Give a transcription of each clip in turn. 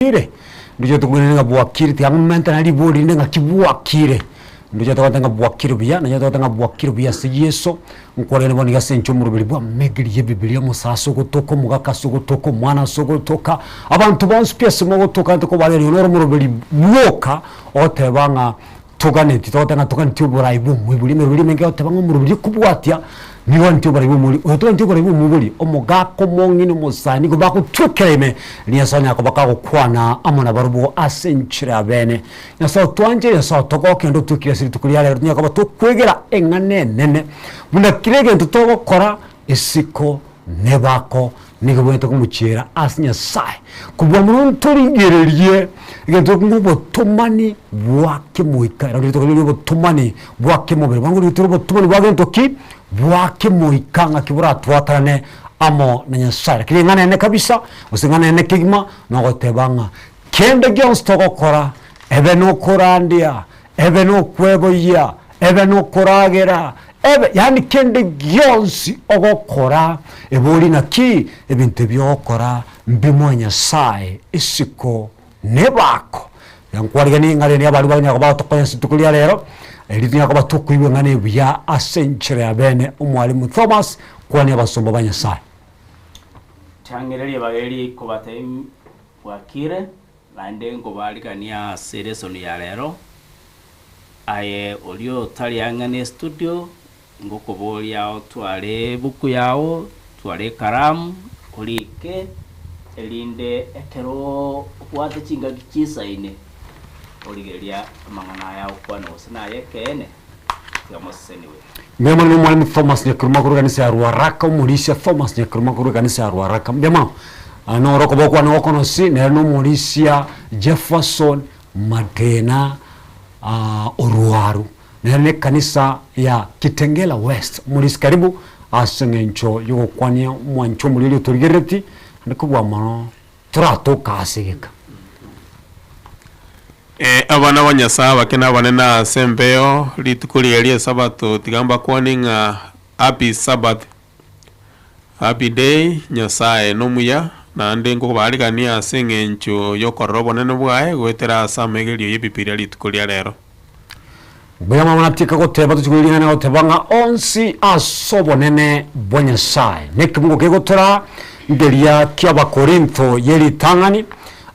Bwakire? Ndoche tokoirana ng'a bwakire, tiga ng'omente naende ribori rinde ng'aki bwakire. Ndoche togoteba ng'a bwakire buya, nonye togoteba ng'a bwakire buya ase Yeso, nkwarenge bono iga ase enchera omoroberi bwa amegeri ya ebibiria, omosae ase ogotoka, omogaka ase ogotoka, omwana ase ogotoka, abanto bonsi pi ase mogotoka ntokobarigereria noro omoroberi bwoka, ogoteba ng'a Toganeti, togoteba ng'a toganeti oborai bwa omoibori, emeroberi emenge egoteba ng'a omoroberi okobwatia nigo oganeti oborai bwa omoibori, oyo toganeti oborai bwa omoibori, omogaka, omong'ina, omosani, nigo bagotwekera ime, riria Nyasae onyara koba kagokwana amo nabarobwo ase enchera ya bene. Nyasae otwanchire, Nyasae otogokia naende otwekire ase rituko ria rero tonyare koba tokwegera eng'ana enene, buna kera egento togokora isiko nebako Nigo bwenerete komochiera ase Nyasae kobua mono ntorigererie egento ng'a obotomani bwa kemoika, ero rituko riria obotomani bwa kemobere, bono rituko obotomani bwa gento ki? Bwa kemoika ng'aki boratwatanane amo na Nyasae. Lakini eng'ana ene kabisa, gose eng'ana ene kegima, nogoteba ng'a kende gionsi togokora, ebe nokorandia, ebe nokweboyia, ebe nokoragera, ebe yaani kende gionsi ogokora, ebori naki ebinto ebi ogokora mbimoe Nyasaye isiko nebako. Nkwariganie ng'a rende abaria banyara koba bagotokonya ase rituko ria rero, erio tonyare koba tokoigwa eng'ana ebuya ase enchera ya bene omwalimu Thomas, kwania abasomba ba Nyasaye. Tang'ereria bagerie kobatebia bwakire. Naende nkobarigania ase lesson ya rero, aye oria otari ang'e ne studio, ngokoboria otware ebuku yao, otware ekaramu, orike, erinde ekero obwate chingaki chisaine, origereria amang'ana aya agokwana gose naye ekeene, tiga moseseniwe. Mbuya mono nomwalimu Thomas Nyakeruma korwa ekanisa ya Ruaraka, omorisia Thomas Nyakeruma korwa ekanisa ya Ruaraka. Mbuya mono. Ah, noro okoba kwane gokonosi, nere nomorisia Jefferson Matena ah, Orwaru. Nere ne ekanisa ya Kitengela West. Omorisia karibu ase eng'encho yogokwania omwancho omoriri otorigerereti, naende kobua mono toratoka ase egeka. Ee, abana ba Nyasae abake na abanene ase embeo, rituko riria ri'Esabato tiga mbakwane ng'a Happy Sabbath, Happy day, Nyasae nomuya, naende nkobarigania ase eng'encho y'okorora obonene bwaye goetera ase amegerio y'Ebibilia rituko ria rero. Mbuya mono natieka goteba tochia koira ring'ana goteba ng'a onsi ase obonene bwa Nyasae. Nekebungo kegotora nkeria ki'Abakorintho ye ritang'ani,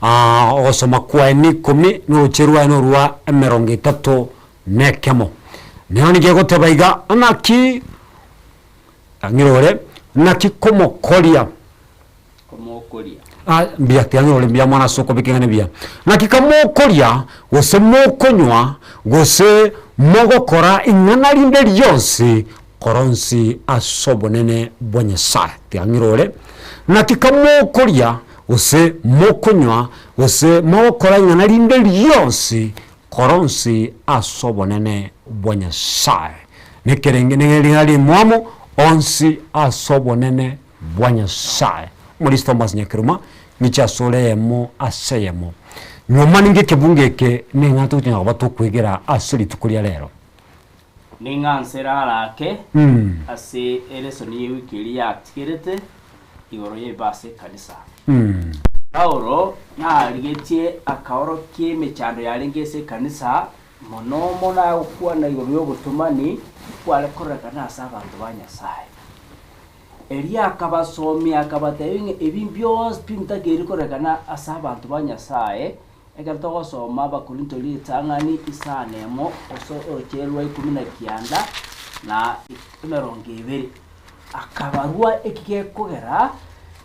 aa ogosoma kwaye n'ikomi, na oroche rwaye norwa emerongo etato na ekemo. Nero nigo egoteba iga, Naki, ang'ira ore, naki komokoria. Komokoria. Ah, mbuya, tiga ng'irore mbuya mono ase okobeka eng'ana buya. Naki kamokoria, gose mokonywa, gose mogokora ing'ana rinde rionsi, kora onsi ase obonene bwa Nyasae. Tiga ng'irore. Naki kamokoria, gose mokonywa, gose mogokora ing'ana rinde rionsi, kora onsi ase obonene bwa Nyasae. Nekerenge ne ring'ana rimwamu, onsi ase obonene bwa Nyasae. Omorisia Thomas Nyakeruma, ng'iche asore eyemo ase eyemo. Nyuma ninge ekebungo eke neng'ana togochia koba tokwegera ase rituko ria rero. Ning'a nse erarake ase elesoni y'ewiki eria yatigerete igoro y'ebibe ase ekanisa. Paulo narigetie akaorokia emechando yarenge ase ekanisa mono mono agokwana igoro y'obotomani bware kororekana ase abanto ba Nyasae. Erio akabasomia, akabatebia ng'a ebi bionsi pi ntakeire korekana ase abanto ba Nyasae, ekero togosoma Abakorinto ritang'ani isano emo ase orochero rwa ikomi na kianda na emerongo ebere. Akabarua eki gekogera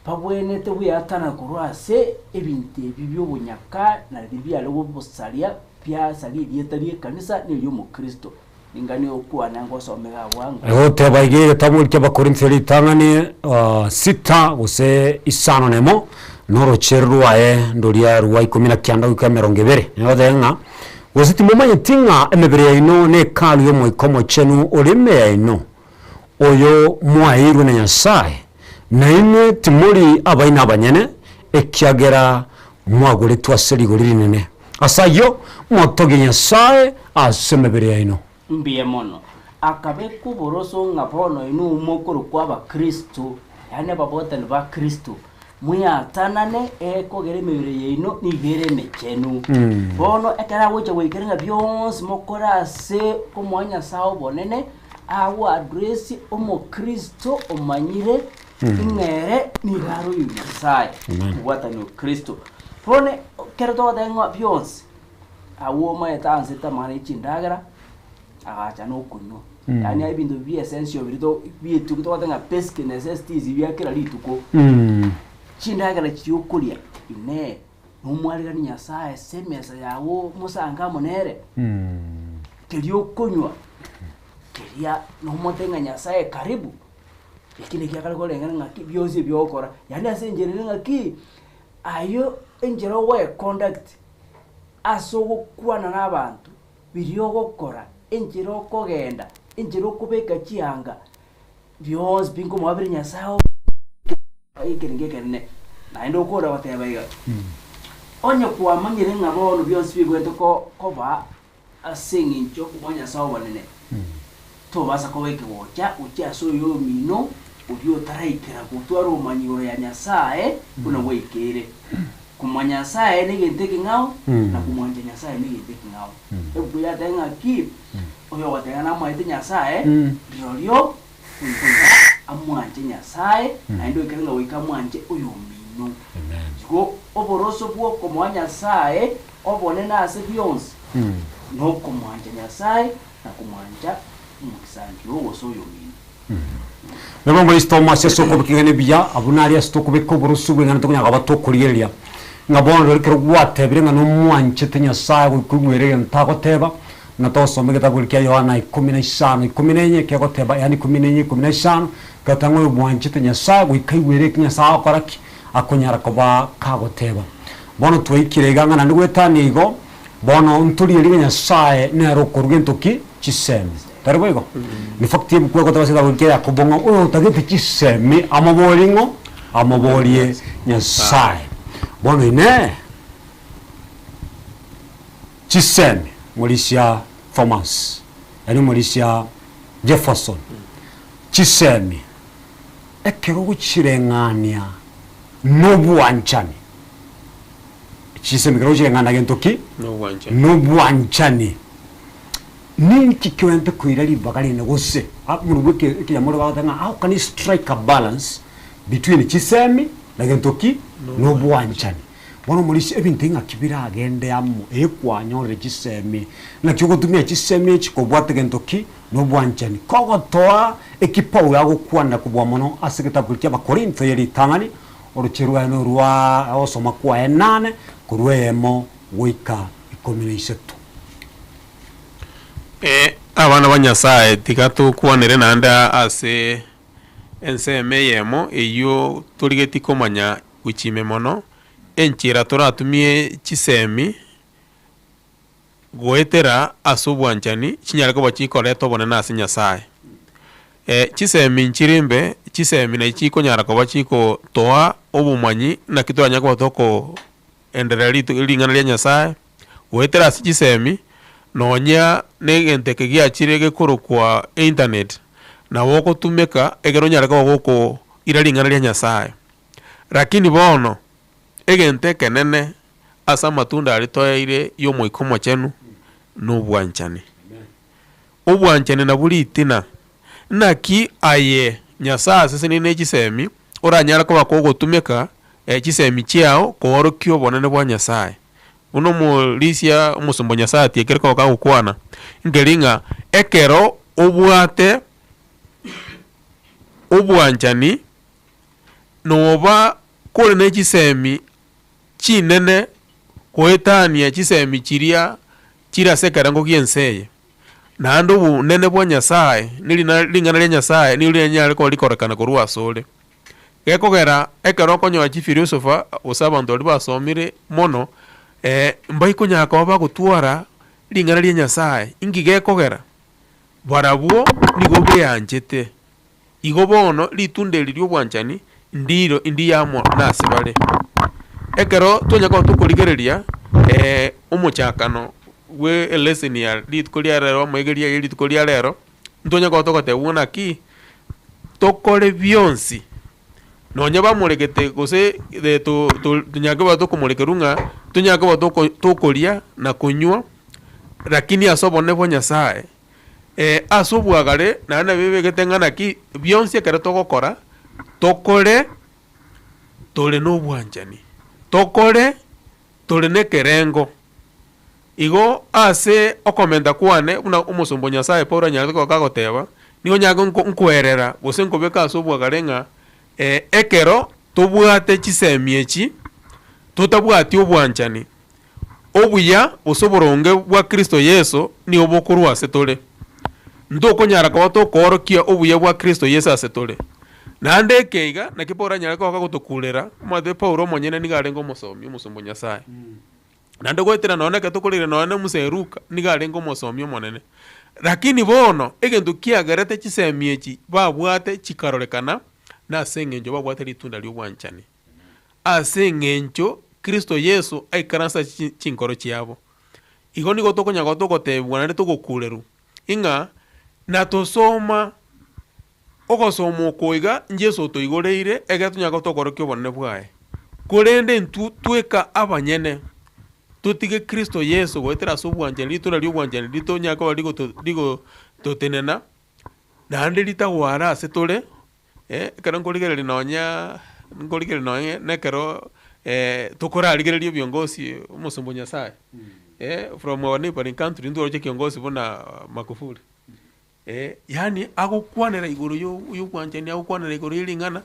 babwenerete bweatanana korwa ase ebinto ebi bi'obonyaka na riria biare gobosaria biasaria erieta ri'ekanisa na eri'omokristo. Ninganie gokwana ngosome iga bwango. Egoteba iga egetabu eria ki'Abakorintho ritang'ani sita gose isano nemo, na orochero rwaye ndoria rwa ikomi na kianda goika emerongo ebere. Egoteba ng'a, Gose timomanyeti ng'a emebere yaino ne Hekalu y'Omoika Omochenu ore ime yaino, oyo mwaeirwe na Nyasae, na inwe timori abaino abanyene, ekiagera mwagoretwe ase rigori rinene. Ase ayio, motogie Nyasae ase emebere yaino. Mbuya mono. Akabekwa oboroso ng'a bono inwe mokorokwa Abakristo, yaani ababwatani ba Kristo. Mweatanane ekogera emebere yaino nigo ere emechenu. Bono ekero agocha goikera ng'a bionsi mokore ase okomoa Nyasae obonene, ago address omokristo omanyire ng'a ere nigo are oyo Nyasae, omobwatani o Kristo. Bono ekero togoteba ng'a bionsi, agwo omanyete aansete amang'ana ya chindagera, agacha na okonywa. Yaani ebinto bia essential biria to bietuko togoteba ng'a basic necessities bia kera rituko. Chindagera chiria okoria, inee, nomwarigani Nyasaye ase emesa yago mosange amo nere? Keria okonywa, keria nomote ng'a Nyasaye karibu, eki nakio akare koreng'ana ng'aki bionsi ebi ogokora. Yaani ase enchera ere ng'aki, ayio enchera ogoeconduct ase ogokwana na abanto, biria ogokora, enchera okogenda, enchera okobeka chianga, bionsi pi nkomoabera Nyasae oo ekerengo ekenene. Naende okore goteba iga, onye kwamanyire ng'a bono bionsi bibwenerete ko koba ase eng'encho okomoa Nyasae obonene, tobasa koba ekegocha gochia ase oyo omino oria otaraikera gotwara obomanyi igoro ya Nyasae buna gwaikeire. Komanya Nyasae negento ekeng'ao, na komwancha Nyasae negento ekeng'ao. Ebuku yateba ng'aki, oyogoteba ng'a namwanchete Nyasae, rirorio goika amwanche Nyasae, naende oikere ng'a goika amwanche oyomino. Igo oboroso bw'okomoa Nyasae obonene ase bionsi, nokomwancha Nyasae na komwancha omogisangio oo gose oyomino. Nabo Omoristo omwase ase okobeka eng'ana ebuya, abwo naria ase tokobeka oboroso bw'eng'ana tokonyara koba tokorigereria, ng'a bono rirorio ekero gwatebire ng'a nomwanchete Nyasae goika oigwere egento agoteba, ng'a tosome egetabu keria kia Yohana ikomi na isano ikomi na enye kegoteba yaani ikomi na enye ikomi na isano, kegoteba ng'a oyobwanchete Nyasae goika aigwere eki Nyasae agokora ki? Akonyara koba kagoteba. Bono twaikire iga ng'a naende goetania igo, Bono ntorigererie ng'a Nyasae nere okoruga gento ki? Chisemi. Tari boigo? In fact ebuku egoteba ase egetabu kia Yakobo ng'a oyotagete chisemi amoborie ng'o? Amoborie Nyasae. Bono inee, chisemi morisia Thomas, yaani morisia Jefferson, chisemi ekero ogochireng'ania nobwanchani, Chisemi ekero ogochireng'ana gento ki? Nobwanchani. Nobwanchani. Ninki kiorente koira ribaga rinde gose buna bwe ekenyamorero bagoteba ng'a how can you strike a balance between chisemi na gento ki? Nobwanchani. Bono omorisia ebinto ebi ng'aki biragende amo, eye kwanyorire chisemi, naki ogotumia chisemi echi kobwata gento ki? Nobwanchani. Kogotoa eki Paulo agokwana kobua mono ase egetabu keria kia Abakorintho ye ritang'ani, Oroche rwaye norwa ogosoma kwaye nane, korwa eyemo goika ikomi na isato. Ee, abana ba Nyasae, tiga tokwanere naende ase ensemo eyemo eyio torigetie komanya gochia ime mono, enchera toratumie chisemi goetera ase obwanchani chinyare koba chikoreta obonene ase Nyasae. Chisemi nchire mbe, chisemi nachi chikonyara koba chikotoa obomanyi naki toranyare koba tokoendereria ritu ring'ana ria Nyasae, goetera ase chisemi, nonya na egento eke giachire gekorokwa internet, nabo ogotumeka ekero onyare koba gokoira ring'ana ria Nyasae. Lakini bono, egento ekenene ase amatunda aria toeire y'Omoika Omochenu, nobwanchani. Obwanchani nabwo ritina. Naki aye Nyasae asesenire ne chisemi, oranyare koba kogotumeka chisemi chiao koorokia obonene bwa Nyasae. Buna omorisia omosomba o Nyasae atiekire koba kagokwana, nkeri ng'a ekero obwate obwanchani, noba kore ne chisemi chinene goetania chisemi chiria chire ase ekerengo gi'ense eye. Naende obonene bwa Nyasae, ne rina ring'ana ria Nyasae nigo riranyare koba rikorekana korwa asore. Gekogera ekero okonyora chifilosofa gose abanto baria basomire mono, mbaikonyara koba bagotwara ring'ana ria Nyasae. Inki gekogera? Barabwo nigo beanchete. Igo bono ritunda eri ri'obwanchani ndiro ndiyamo nase bare. Ekero twanya koba tokorigereria omochakano bwe eleseni ya rituko ria rero amoegeria ye rituko ria rero, ntwanya koba togotebwa naki tokore bionsi. Nonya bamoregete gose to to tonyare koba tokomorekerwa ng'a tonyare koba toko tokoria na konywa, lakini ase obonene bwa Nyasaye, ase obwagare naende nabibegete ng'a naki bionsi ekero togokora, tokore tore na obwanchani, tokore tore na ekerengo. Igo ase okomenta kwane buna omosomba o Nyasae Paulo anyarete koba kagoteba, nigo nyare nko nkoerera gose nkobeka ase obwagare ng'a ekero tobwate chisemi echi, totabwati obwanchani, obuya gose oboronge bwa Kristo Yeso nigo bokorwa ase tore. Ntokonyara koba tokoorokia obuya bwa Kristo Yeso ase tore. Naende eke iga nakio Paulo anyare koba kagotokurera, omanyete Paulo omonyene nigo arenge omosomi, omosomba o Nyasae. Naende goetera nonya ekero tokoreire nonya na Musa Luka, nigo arenge omosomi omonene. Lakini bono egento kiagerete chisemi echi babwate chikarorekana nase eng'encho babwate ritunda ri'obwanchani, ase eng'encho Kristo Yeso aikaranse ase chinkoro chiabo. Igo nigo tokonyara koba togotebigwa naende togokurerwa ing'a natosoma Ogosoma oko iga Yeso otoigoreire ekero tonyare koba tokorokia obonene bwaye. Korende intwe tweka abanyene, totige Kristo Yeso goetera ase obwanchani, ritunda ri'obwanchani ritonyare koba rigoto rigototenena, naende ritagwara ase tore, ekero nkorigereria nonya nkorigereria nonye na ekero tokorarigereria obiongosi omosomba o Nyasaye, from our neighbouring country ntoroche kiongosi buna Magufuli. Yaani agokwanera igoro y'obwanchani, agokwanera igoro ye ring'ana,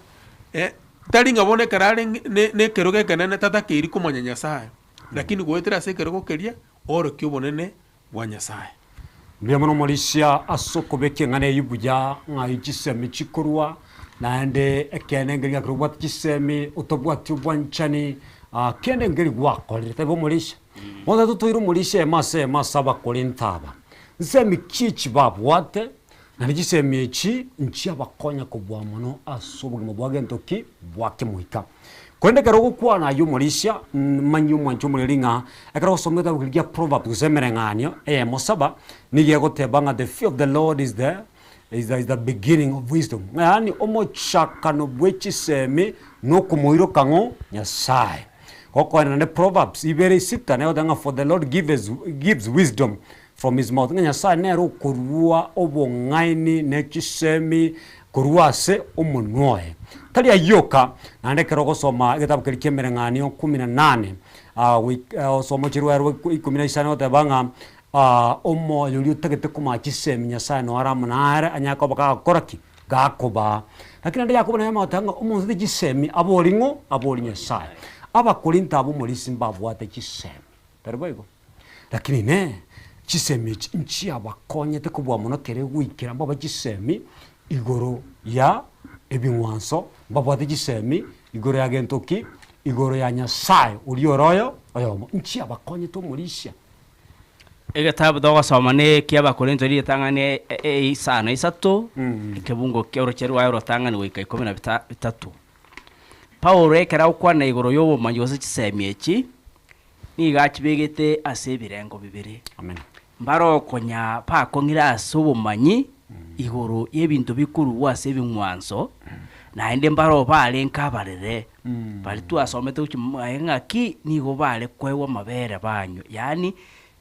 tari ng'a bono ekero are ne ekerogo ekenene tatakeiri komanya Nyasaye, lakini goetera ase ekerogo keria, oorokia obonene bwa Nyasaye. Mbuya mono omorisia ase okobeka eng'ana eyio buya ng'a chisemi chikorwa, naende ekeene nkeri ng'a ekero obwate chisemi otabwati obwanchani kende nkeri gwakorire taibo omorisia. Bono totoire omorisia emo ase emo ase Abakorinto aba. Nsemi ki echi babwate, naende chisemi echi nchiabakonya kobua mono ase obogima bwa gento ki? Bwa kemoika. Korende ekero ogokwana ayio omorisia, manya omwanche omoreri ng'a ekero ogosoma egetabu keria gia Proverbs gose emereng'anio eyemo saba, nigo egoteba ng'a the fear of the Lord is the is the is the beginning of wisdom. Ng'a yaani omochakano bwe chisemi nokomoiroka ng'o? Nyasaye. Gokoenda naende Proverbs ibere isita nigo egoteba ng'a for the Lord gives gives wisdom from his mouth, ng'a Nyasaye nere okorua obong'aini ne chisemi korwa ase omonwa oye. Tari ayio oka, naende ekero ogosoma egetabu keria kia Emereng'anio kumi na nane goika osome chirwero ikomi na isano egoteba ng'a omoyo oria otagete komaa chisemi Nyasaye noo are amo nare anyare koba gagokora ki? Gakobaa. Lakini naende Yakobo naye amagoteba ng'a omonto otari chisemi abori ng'o? Abori Nyasaye. Abakorinto abwo omorisia mbabwate chisemi, tari boigo? Lakini inee, chisemi echi nchiabakonyete kobua mono kere goikera mbabe chisemi igoro ya ebing'wanso, mbabwate chisemi igoro ya gento ki? Igoro ya Nyasaye oria ore oyo oyomo. Nchiabakonyete omorisia. Egetabu togosoma ne eki'Abakorinto ritang'ani e isano isato, ekebungo kia oroche rwaye orotang'ani goika ikomi na bitato. Paulo ekero agokwana igoro y'obomanyi gose chisemi echi, nigo achibegete ase ebirengo bibere. Amen. Mbare okonya bakong'ire ase obomanyi igoro y'ebinto bikorugwa ase ebing'wanso, naende mbare barenge abarere, baria twasomete gochia mwaye ng'aki nigo bare koegwa amabere banywa, yaani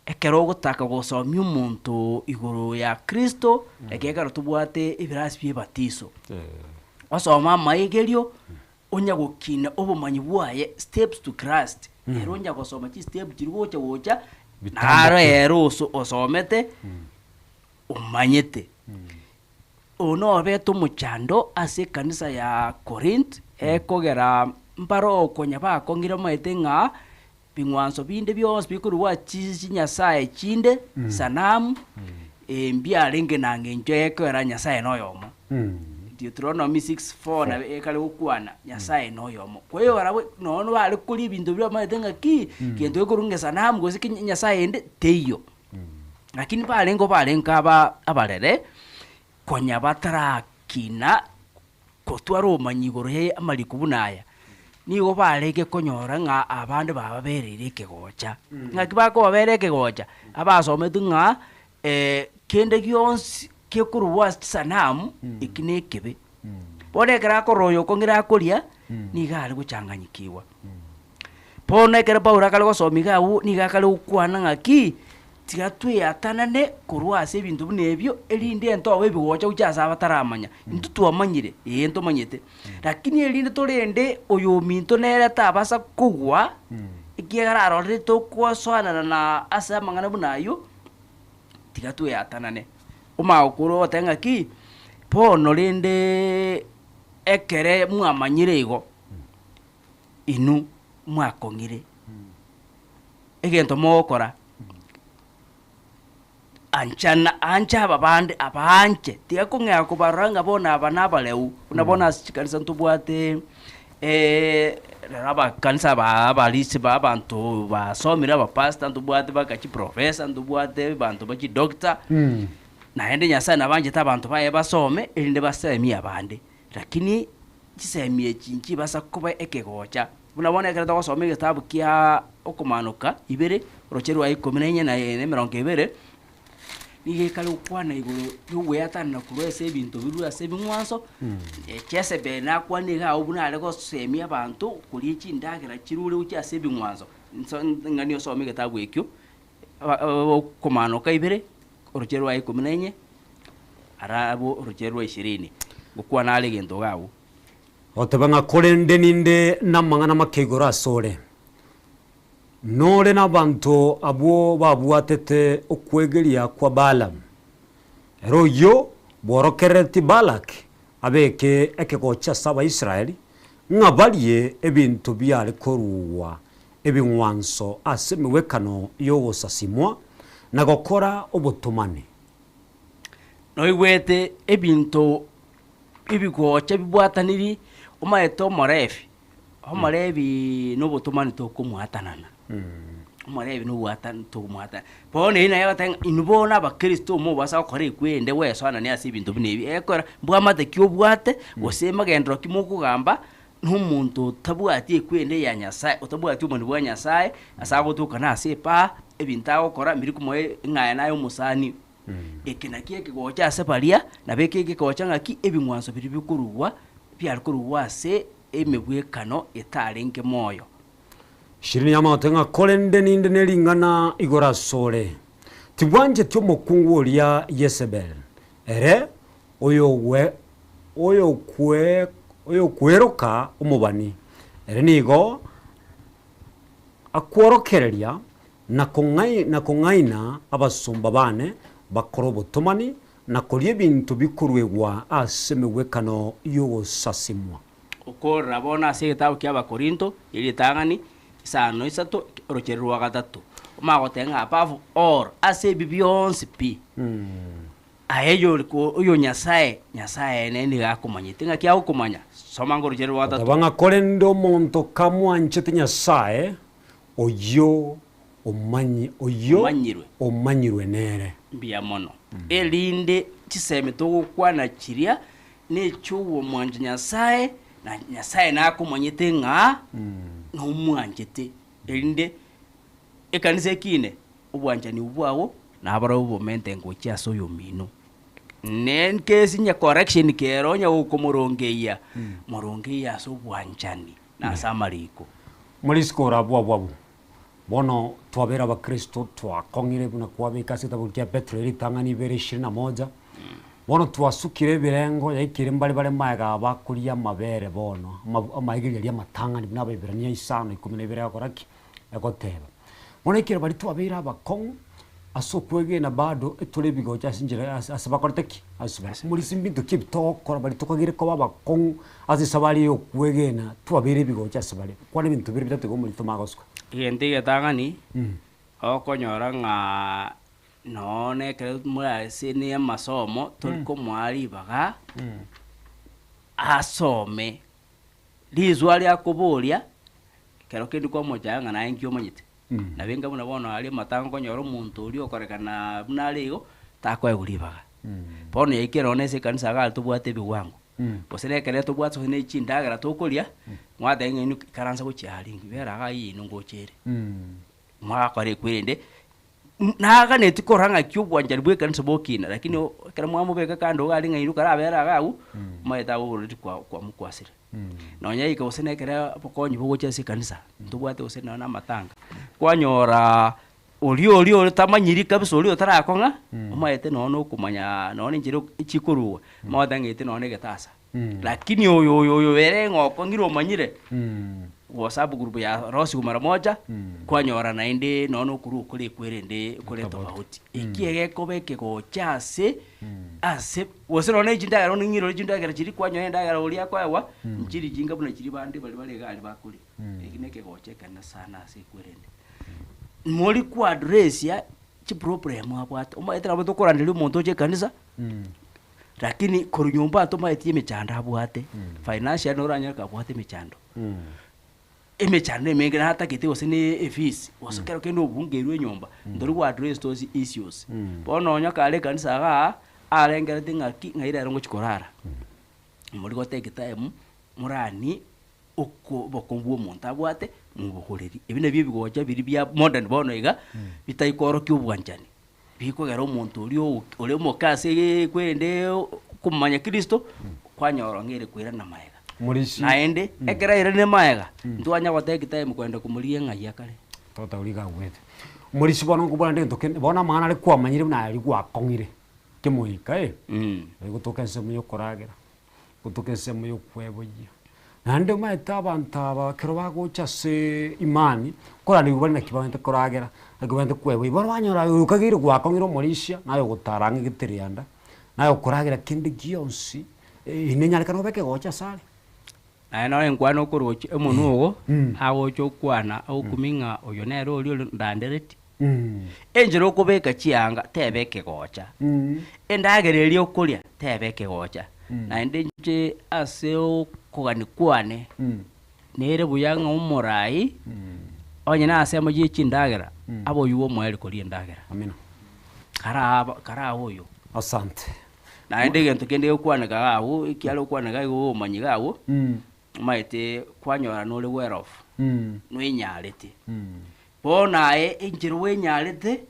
ekero ogotaka gosomia omonto igoro ya Kristo, ekiagera tobwate ebirasi bia ebatiso, osome amaigerio. Onya gokina obomanyi bwaye, steps to Christ, ere onya gosoma chistep chiria gocha gocha, naro ere oso osomete, omanyete. Oyo nobete omochando ase ekanisa ya Corinth, ekogera mbare okonya bakong'ire bamaete ng'a bing'wanso binde bionsi bikorwa chi chinyasaye chinde, sanamu, mbiarenge na ng'encho ekogera Nyasaye noyomo. Deuteronomy 6:4 nabo ekare gokwana, Nyasaye noyomo. Kwa hiyo barabwo nonya bare koria ebinto biria bamaete ng'a ki, gento gekorwa ng'a esanamu gose ki nyasaye ende teiyo. Lakini barenge barenge aba abarere, konya batarakina Gotwara obomanyi igoro ya amariko buna aya, nigo barenge konyora ng'a abande bababereire ekegocha. Ng'aki bakobabera ekegocha? Abasometi ng'a kende gionsi gekorwa ase chisanamu, eki nekebe. Bono ekero akorora oyo okong'ira akoria, nigo are gochanganyikigwa. Bono ekero Paulo akare gosoma iga abwo, nigo akare gokwana ng'aki, tiga tweatanane korwa ase ebinto buna ebio, erinde entobe ebigocha gochia ase abataramanya. Intwe twamanyire, ee ntomanyete, lakini erinde torende oyominto nere tabasa kogwa, ekiagera arorire tokosoanana na ase amang'ana buna ayio, tiga tweatanane. Omagokoro ogoteba ng'aki, bono rende ekere mwamanyire igo, inwe mwakong'ire, egento mogokora, anchana ancha aba bande abaanche, tiga kong'ea kobarora ng'a bono aba nabareu, buna bono ase chikanisa ntobwate rero abakanisa aba abarisia ba abanto basomire abapastor, ntobwate baka chiprofessor, ntobwate abanto ba chidoctor, naende Nyasaye nabanchete abanto baye basome, erinde basemie abande. Lakini chisemi echi nchibasa koba ekegocha. Buna bono ekero togosoma egetabu kia Okomanoka ibere, oroche rwa ikomi na inye na emerongo ebere, nigo ekare gokwana igoro y'ogweatanana korwa ase ebinto birwe ase ebing'wanso, Jezebel nakwane iga agwo buna are gosemia abanto koria chindagera chirure gochia ase ebing'wanso. Nso ng'ani osome egetabu ekio, Okomanoka ibere, oroche rwa ikomi na inye, ara abwo oroche rwa ishirini, ngokwana are egento iga agwo. Goteba ng'a korende ninde namang'ana make igoro asore, nore nabanto abwo babwatete okwegeria kwa Balaam, ere oyio bworokereretie Balaki abeke ekegocha ase Abaisraeli, ng'a barie ebinto biare korugwa ebing'wanso ase emegwekano y'ogosasimwa, na gokora obotomani. Noigwete ebinto ebigocha bibwataniri, omanyete omorebi, omorebi nobotomani tokomwatanana, omorebi nobwatani tokomwatanana. Bono eyio naye egoteba ng'a inwe bono abakristo mobasa gokora ekwende gwesoanania ase ebinto buna ebi, ekero mbwamate ki obwate, gose magenderero ki mokogamba, na omonto otabwati ekwende ya Nyasae, otabwati obonene bwa Nyasae, ase agotoka na ase epaa, ebinto agokora mbiri komoa ng'a aye naye omosani. Eke nakio ekegocha ase baria, nabo eke ekegocha ng'aki ebing'wanso biria bikorugwa, biare korugwa ase emegwekano etarenge moyo. Ishirini yamagote ng'a korende ninde ne ring'ana igoro asore, tibwancheti omokungu oria Yesebeli, ere oyogwe oyokwe oyokweroka omobani, ere nigo akworokereria na kong'ai na kong'aina abasomba baane bakore obotomani, na koria ebinto bikoruegwa ase emegwekano y'ogosasimwa. Okorora bono ase egetabu kia Abakorinto, eritang'ani, isano isato, orocheri rwa gatato, omanye goteba ng'a above all, ase ebi bionsi pi, aye oyore ko oyo Nyasae, Nyasae ere nigo akomanyete. Ng'aki agokomanya? Soma ngorocheri rwa gatato. Goteba ng'a korende omonto kamwanchete Nyasae, oyio omanyi oyio Omanyirwe. omanyirwe nere. Mbuya mono. Erinde chisemi togokwana chiria nechi'obomwancha Nyasae, na Nyasae nakomanyete ng'a nomwanchete, erinde ekanisa ekine obwanchani obwo bwao nabarabwo bomente ngochia ase oyomino. Nenkesi onye correction kere onye gokomorongeyia, morongeyie ase obwanchani na ase amariko. Morisiko ore abwo abwo abwo. Bono twabeire abakristo twakong'ire buna kwabeka ase egetabu kia Petero ritang'ani ibere ishirini na moja. Bono twasukire ebirengo yaikire mbare bare magega bakoria amabere bono, amaegeria aria amatang'ani buna Abaebrania isano ikomi na ibere agokora ki? Egoteba. Bono ekero baria twabeire abakong'u ase okwegena bado etore ebigocha ase enchera ase ase bakorete ki? Ase bare. Morisia mbinto ki ebi togokora baria tokagere koba abakong'u ase esabari ya okwegena twabeire ebigocha ase bare. Kwana ebinto bire bitato igo omorito omanye gosuka. Egento egetang'ani, okonyora ng'a nonye na ekero more ase na amasomo tori komoa ribaga asome. Riswali akoboria, ekero kende kwamochaya ng'a naye nki omanyete. Nabo enga buna bono aria amatanga okonyora omonto oria okorekana buna are igo, takoegwa ribaga. Bono yaikire nonye ase ekanisa iga aria tobwate ebiwango, gose na ekere tobwate gose na chindagera tokoria, mwateba ng'a inwe ikaransa gochia aria inwe bera igaa inwe ngocha ere. Mwakora ekwerende. Naganeti korora ng'aki obwanchani bw'ekanisa bokina, lakini ekero mwamobeka kando iga aria ng'a inwe karabere iga agwo, omanyete agwo oborori kwa kwamokwasire. Nonya goika gose na ekere obokonyi bogocha ase ekanisa, ntobwate gose nonya na amatanga, kwanyoraa oria oria ore tamanyiri kabisa oria otarakong'a, omanyete nonya na okomanyaa nonya na enchera chikorugwa, omanyete ng'a nonya na egetasa. Lakini oyo oyo oyo ere ng'a okong'ire omanyire, WhatsApp group ya rosiwu mara moja, kwanyora naende nonya na okorwa okore ekwerende kore tofauti. Eki egekoba ekegocha ase ase gose nonya na chindagera bono ng'irore chindagera chiria kwanyora endagera oria akoegwa, nchiri chinga buna chiria bande baria bare iga aria bakoria. Eki na ekegocha ekenene sana ase ekwerende. Mori koaddressia chiproblem abwate, omanyete nabo tokoranderia omonto oche ekanisa. Lakini korwa nyomba atomaeti emechando abwate, financially noranyore kabwate emechando. Emechando emenge natagete gose ne efees, gose kero kende obungerwe enyomba, ntori go address those issues. Bono onye kare ekanisa igaa, arengereti ng'aki ng'ai rero ngochi korara. Mori go take time, moranie oko obokong'u bwa omonto abwate, mobogorerie. Ebi nabio ebigocha biria bia modern bono iga, bitai koorokia obwanchani. Bikogera omonto oria ore omoke ase kwerende komomanya Kristo, kwanyora ng'a ere koirana magega. Morisi. Naende, ekero airanire magega, ntwanya gotake time kogenda komorigia ng'ai akare. Tota oria iga agwete. Morisi bono nkobora nde gento kende, bono amang'ana aria kwamanyire buna aria gwakong'ire kemoika eh, gotoka ensemo ya okoragera. gotoka ensemo y'okweboyia. Naende omanyete abanto aba ekero bagocha ase imani, nkoranigwa bare naki bagente koragera, naki bagente kweboyia, bono banyora oyo okageire gwakong'ire omorisia, naye ogotara ang'e geterianda, naye okoragera kende gionsi, nenyarekane obe ekegocha asare. Naye nore nkwane okorochia omonwe ogo, agocha okwana okumia ng'a oyo nere oria ore ndandereti. Enchera okobeka chianga teba ekegocha, endagera eria okoria teba ekegocha. Naende inche ase okogania kwane, nere buya ng'a omorai onye nasemo ye chindagera, abe oyio bw'omoerio koria endagera. Amina. Karaaba karabe oyo. Asante. Naende egento kende gekwaneka iga abwo, ekiare gokwaneka iga obomanyi iga abwo, omanyete kwanyora nore well off, noenyarete. Bono aye enchera bwenyarete,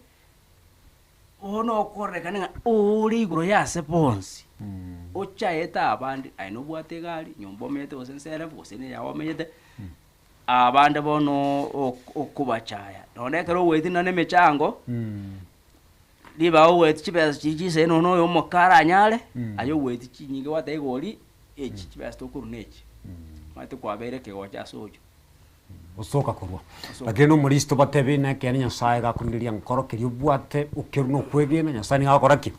bono okorekane ng'a ore igoro y'ase bonsi, ochaete abande, aye nobwate egari, nyomba omenyete gose nserebu gose na eyao omenyete, abande bono ok- okobachaya. Nonye ekero ogoetia nonye na emechango, ribaga ogoetia chibesa chiria chisaine nonya oyo omoke aranyare, aye ogoetia chinyinge gwateba igori, echi chibesa tokorwa na echi, omanyete kwabeire ekegocha ase oyio. Gosoka korwa. Lakini nomoristo batebe ng'a ekeene Nyasaye gakoringereria nkoro keria obwate okerwe na okwegena, Nyasaye nigo agokora ki?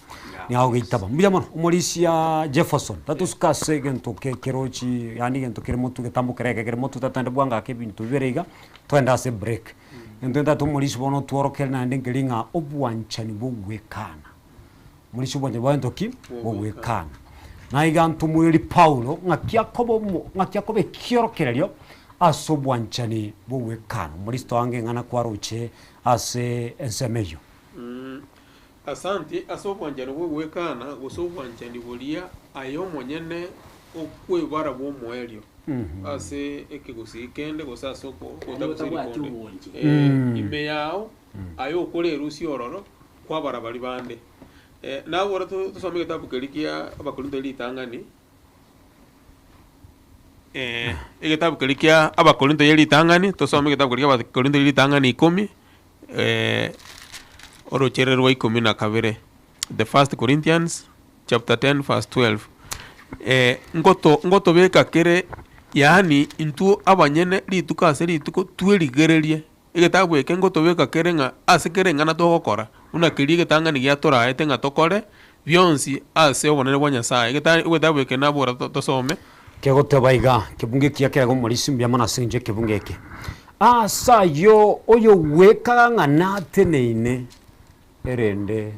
Nigo agogeitaba. Mbuya mono omorisia Jefferson, tatosuka ase egento ke kerochi yaani egento kere motwe getambo kere eke kere motwe tatogende bwango ake ebinto bibere iga, togende ase ebreak. Egento ntagete omorisia bono otworokere naende nkeri ng'a obwanchani bwa ogwekana. Omorisia obwanchani bwa gento ki? Bwa ogwekana. Na iga ntomoireri Paulo ng'aki akoba omo ng'aki akoba ekiorokererio ase obwanchani bwa ogwekana. Omorisia toange ing'ana kwaroche ase ensemo eyio. Asanti ase obwanchani bwa ogwekana gose obwanchani boria aye omonyene okwebara bw'omoerio ase ekegusii kende gose ase oko Yaani ogotagusa otabwati rikonde. obonche. Ime yao aye okorerusia ororo kwabara baria bande. Nabora tosome egetabu keria kia Abakorinto ritang'ani, egetabu keria kia Abakorinto ye ritang'ani, tosome egetabu keria kia Abakorinto ye ritang'ani ikomi, orocherere rwa ikomi na kabere, the first Corinthians chapter 10 verse 12. Ngoto ngotobeka kere yaani intwe abanyene rituko ase rituko twerigererie. Egetabu eke ngotobeka kere ng'a ase kera eng'ana togokora, buna keria egetang'ani giatoraete ng'a tokore bionsi ase obonene bwa Nyasae. Egeta egetabu eke nabora tosome. Kegoteba iga, Ekebungo ekiya kere omorisia mbuya mono ase engencho y'ekebungo eke. Ase ayio oyogwekaga ng'a nateneine, erende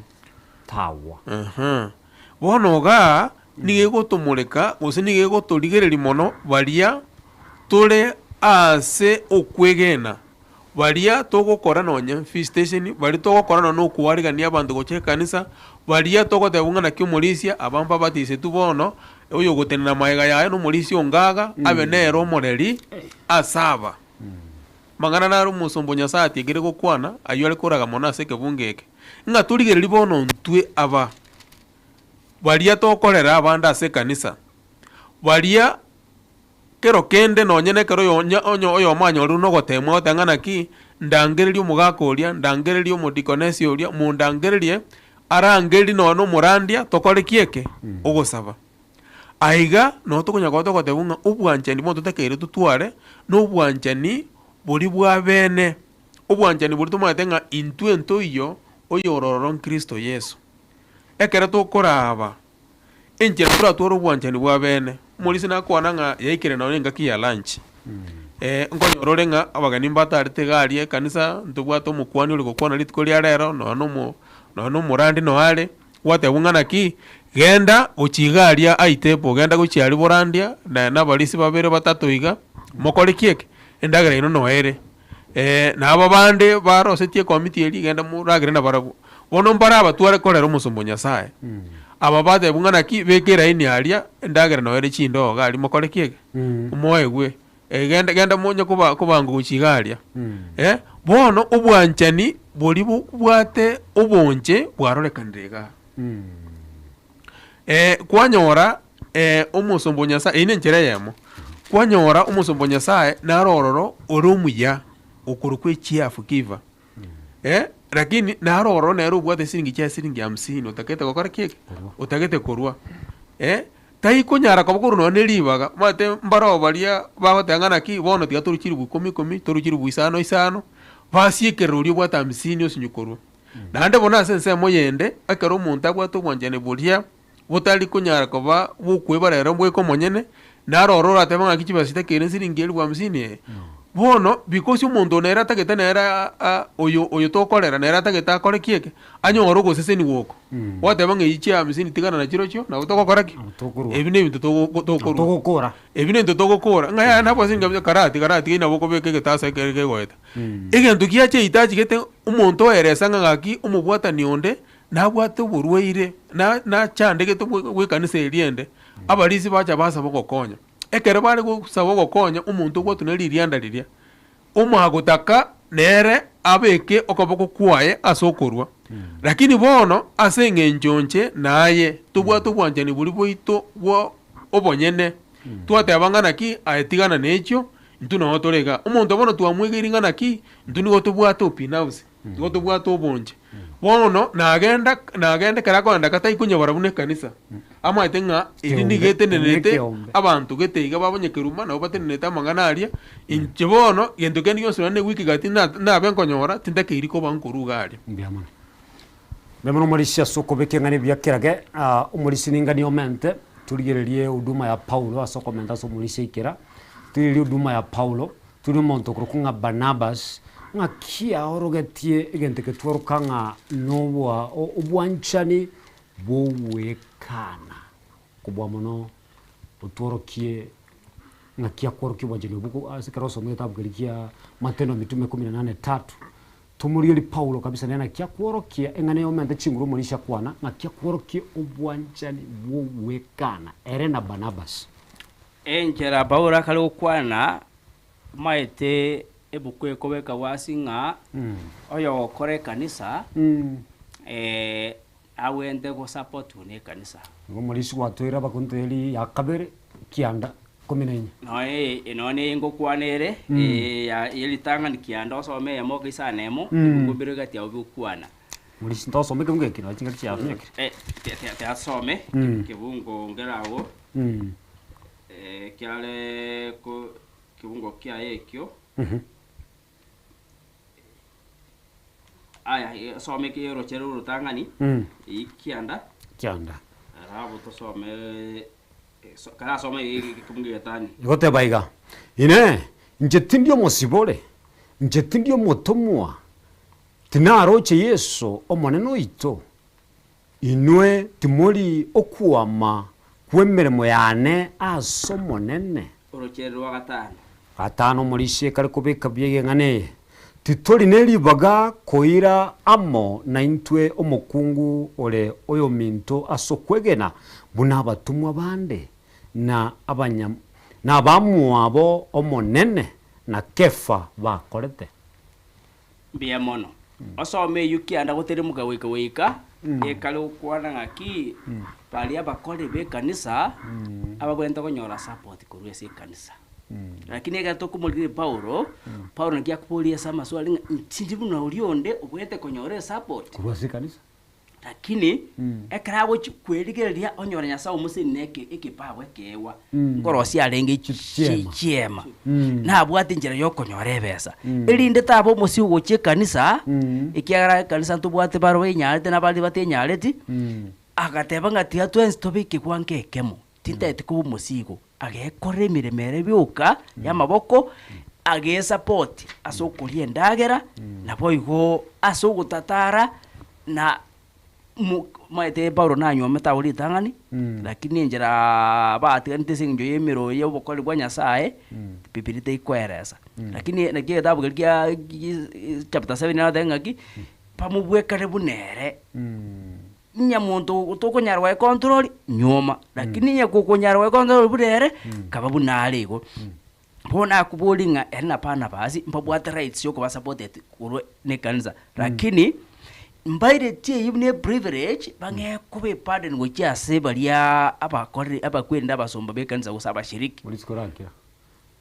tagwa. Aha. Bono igaa nigo egotomoreka gose nigo egotorigereria mono baria tore aase okwegena, baria togokora nonye visitation, baria togokora nonye okwarigania abanto gocha ekanisa, baria togoteba ng'a naki omorisia aba mbabatisetwe bono, oyogotenena magega yaye na omorisia ongaga, abe nere omoreri ase aba. Amang'ana naro omosomba o Nyasae atiekire gokwana, ayio are koraga mono ase ekebungo eke, ng'a torigererie bono ntwe aba, baria tokorera abande ase ekanisa, baria kero kende nonye na ekero oyonya onye oyomo anyorirwe na ogoteemwa agoteba ng'a naki, ndangererie omogaka oria, ndangererie omodikonesi oria, mondangererie, arangerie nonya na omorandia, tokore ki eke? Ogosaba. Aiga noo tokonya koba togoteba ng'a obwanchani bono totakeire totware, na obwanchani boria bwa bene, obwanchani boria tomanyete ng'a intwe ntoiyo oyororo nkristo Yeso. Ekero tokoraba enchera toratware obwanchani bwa bene, omorisia nakwana ng'a yaikire nonye engaki ya lunch, nkonyora ore ng'a abageni mbatarete iga aria ekanisa, ntobwate omokuani ore gokwana rituko ria rero, nonya na omo nonya na omorandi noyo are. Gwatebwa ng'a naki, Genda gochia iga aria aitepo, genda gochia aria borandia, na nabarisia babere batato iga, mokore ki eke? Endagera yaino noyo ere. Na aba bande barosetie ekomiti eria, genda moragere nabarabwo. Bono mbare abatware korera omosomba o Nyasae. Aba batebwa ng'a naki, beka eraini aria, endagera noyo ere chindoo iga aria, mokore ki eke? Moegwe. Genda genda monye koba kobangwa gochia iga aria. Bono obwanchani boria bobwate obonche bwarorekanire igaa. Kwanyora omosomba o Nyasae, eyio nenchera eyemo, kwanyora omosomba o Nyasae naro ororo ore omuya okorokwa echiafu giver, lakini naro ororo nere obwate siringi chiaye siringi hamsini otagete gokora ki eke? Otagete korwa. Taikonyara koba korwa nonya ne ribaga, omanyete mbaroo baria bagoteba ng'a naki, bono tiga torue chilifu ikomi ikomi, torue chilifu isano isano, basiekerera oria obwate hamsini osinye korwa. Naende bono ase ensemo eyende, ekero omonto abwate obwanchani boria botari konyara koba bokwebara ere bweka omonyene, naro oro oratebe ng'aki chibesa chitakeire nsiringi elifu hamsini eye. Bono, because omonto oyo nere atagete nere oyo oyo tokorera nere atagete akore ki eke? Anyore ogosesenigwa oko. Gwateba ng'a eyio chia hamsini tigana na chirochio, nabo togokora ki? Nabo tokorwa. Ebi nebinto togo Nabo tokorwa. togokora. Ebi nebinto togokora, ng'a yaya nabwate siringi hamsini, karati karati nabo okobeka egetasa ekere kegoeta. Egento giacha ehitaji gete, omonto oeresa ng'a gaki omobwatani onde, nabwate oborwaire, na nachandegete bwe bwekanisa eria ende, abarisia bacha basaba ogokonya. Ekero bare gosaba ogokonya, omonto obwatwe ne ririanda riria, omwagotaka nere abeke okoboko kwaye ase okorua. Lakini bono ase eng'encho inche na aye tobwate obwanchani boria bwaito bwa obonyene, twateba ng'a naki aye tigana na echio, intwe noo tore igaa. Omonto bono twamwegeiri ng'a naki, intwe nigo tobwate obinafsi, nigo tobwate obonche. Bono nagenda nagenda ekero akogenda kataikonyebora buna ekanisa, amaete ng'a eri nigo Ekeombe, etenenete ekeombe. abanto gete iga babonye keruma nabo batenenete amang'ana aria, inche bono gento kende gionsi nonye na ewiki gati na nabe nkonyora tintakeiri koba nkorwa iga aria. Mbuya mono. Mbuya mono omorisia ase okobeka eng'ana ebuya kerage, omorisia ninganie omente, torigererie huduma ya Paulo ase okomenta ase omorisia aikera, torigererie huduma ya Paulo, tori omonto okorokwa ng'a Barnabas, ng'aki aorogetie egento eke tworoka ng'a nobwa obwanchani bw'ogwekana kobua mono otworokie ng'aki akworokia obwanchani obwo ase ekero osomete egetabu keria kia Matendo ya Mitume kumi na nane tatu, Tomorigerie Paulo kabisa nere naki akworokia eng'ana yomente chinguru omorisia akwana, naki akworokia obwanchani bw'ogwekana ere na Barnabas. Enchera Paulo akare gokwana, Omaete ebuku ekobeka wasi ng'a oyogokora ekanisa agwente gosapotwa nekanisa. Igo omorisia gwatoire abakonto eri ya kabere kianda ikomi na inye. Noe nonya neye ngokwana ere ya ritang'ani kianda osome eyemo goika isano emo, ebuku mbere gati yabo bigokwana. Morisia ntosome kebungo eke nonya chingaki chiafunyekire. Tiasome kebungo nkere agwo. Kiare ko kebungo kiaye ekio. Aya, osome oroche rw'orotang'ani, eyio kianda. Kianda. Alafu tosome karasome ekebungo egetani. Egoteba iga, Inee, inche tindi omosibore? Inche tindi omotomwa? Tinaroche Yeso Omonene oito? Inwe timori okwama kw'emeremo yane ase Omonene? Orochere rwa gatano. Gatano omorisia ekare kobeka buya egeng'ana eye, Titori ne ribaga koira amo naintwe omokungu ore oyominto ase okwegena, buna abatomwa bande, na abanya, na abamwabo Omonene. na Kefa bakorete? Mbuya mono. Osome eyio kianda goteremoka goika goika, ekare gokwana ng'aki baria abakori b'ekanisa ababwenerete konyora support korwa ase ekanisa. Lakini ekero tokomorigereria Paulo, Paulo naki akoboria ase amaswali ng'a intindi buna oria onde obwenerete konyora esupport. Korwa ase ekanisa. Lakini ekero agochia kwerigereria onyore Nyasae omoseni na eke ekepago ekeegwa nkorosia arenge Chiema. chiema nabwate enchera ya okonyora ebesa erinde taba omosio gochia ekanisa ekiagera ekanisa ntobwate bare baenyarete na baria batenyareti agateba ng'a tiga twensi tobe ekegwango ekemo tintagete koba omosigo agekora emeremo ere bioka y'amaboko agesapoti ase okoria endagera naboigo ase ogotatara Na mo- omanyete Paulo nanyuomete agwo ritang'ani, lakini enchera batiganete ase eng'encho y'emeremo y'obokori bwa Nyasaye, Bibilia teikoeresa. Lakini naki egetabu keria kia ki chapter seven egoteba ng'aki, bamobwekane buna ere. Onye monto tokonyara goecontrol, nyuoma, lakini onye gokonyara goecontrol buna ere, kaba buna are igo. Bono nakoborie ng'a ere na Barnabas mbabwate rights yokoba supported korwa nekanisa, lakini mbairetie eyio buna eprivilege bang'ee koba eburden gochia ase baria abakoreri abakweri na abasomba b'ekanisa gose abashiriki. Ore rituko rakera.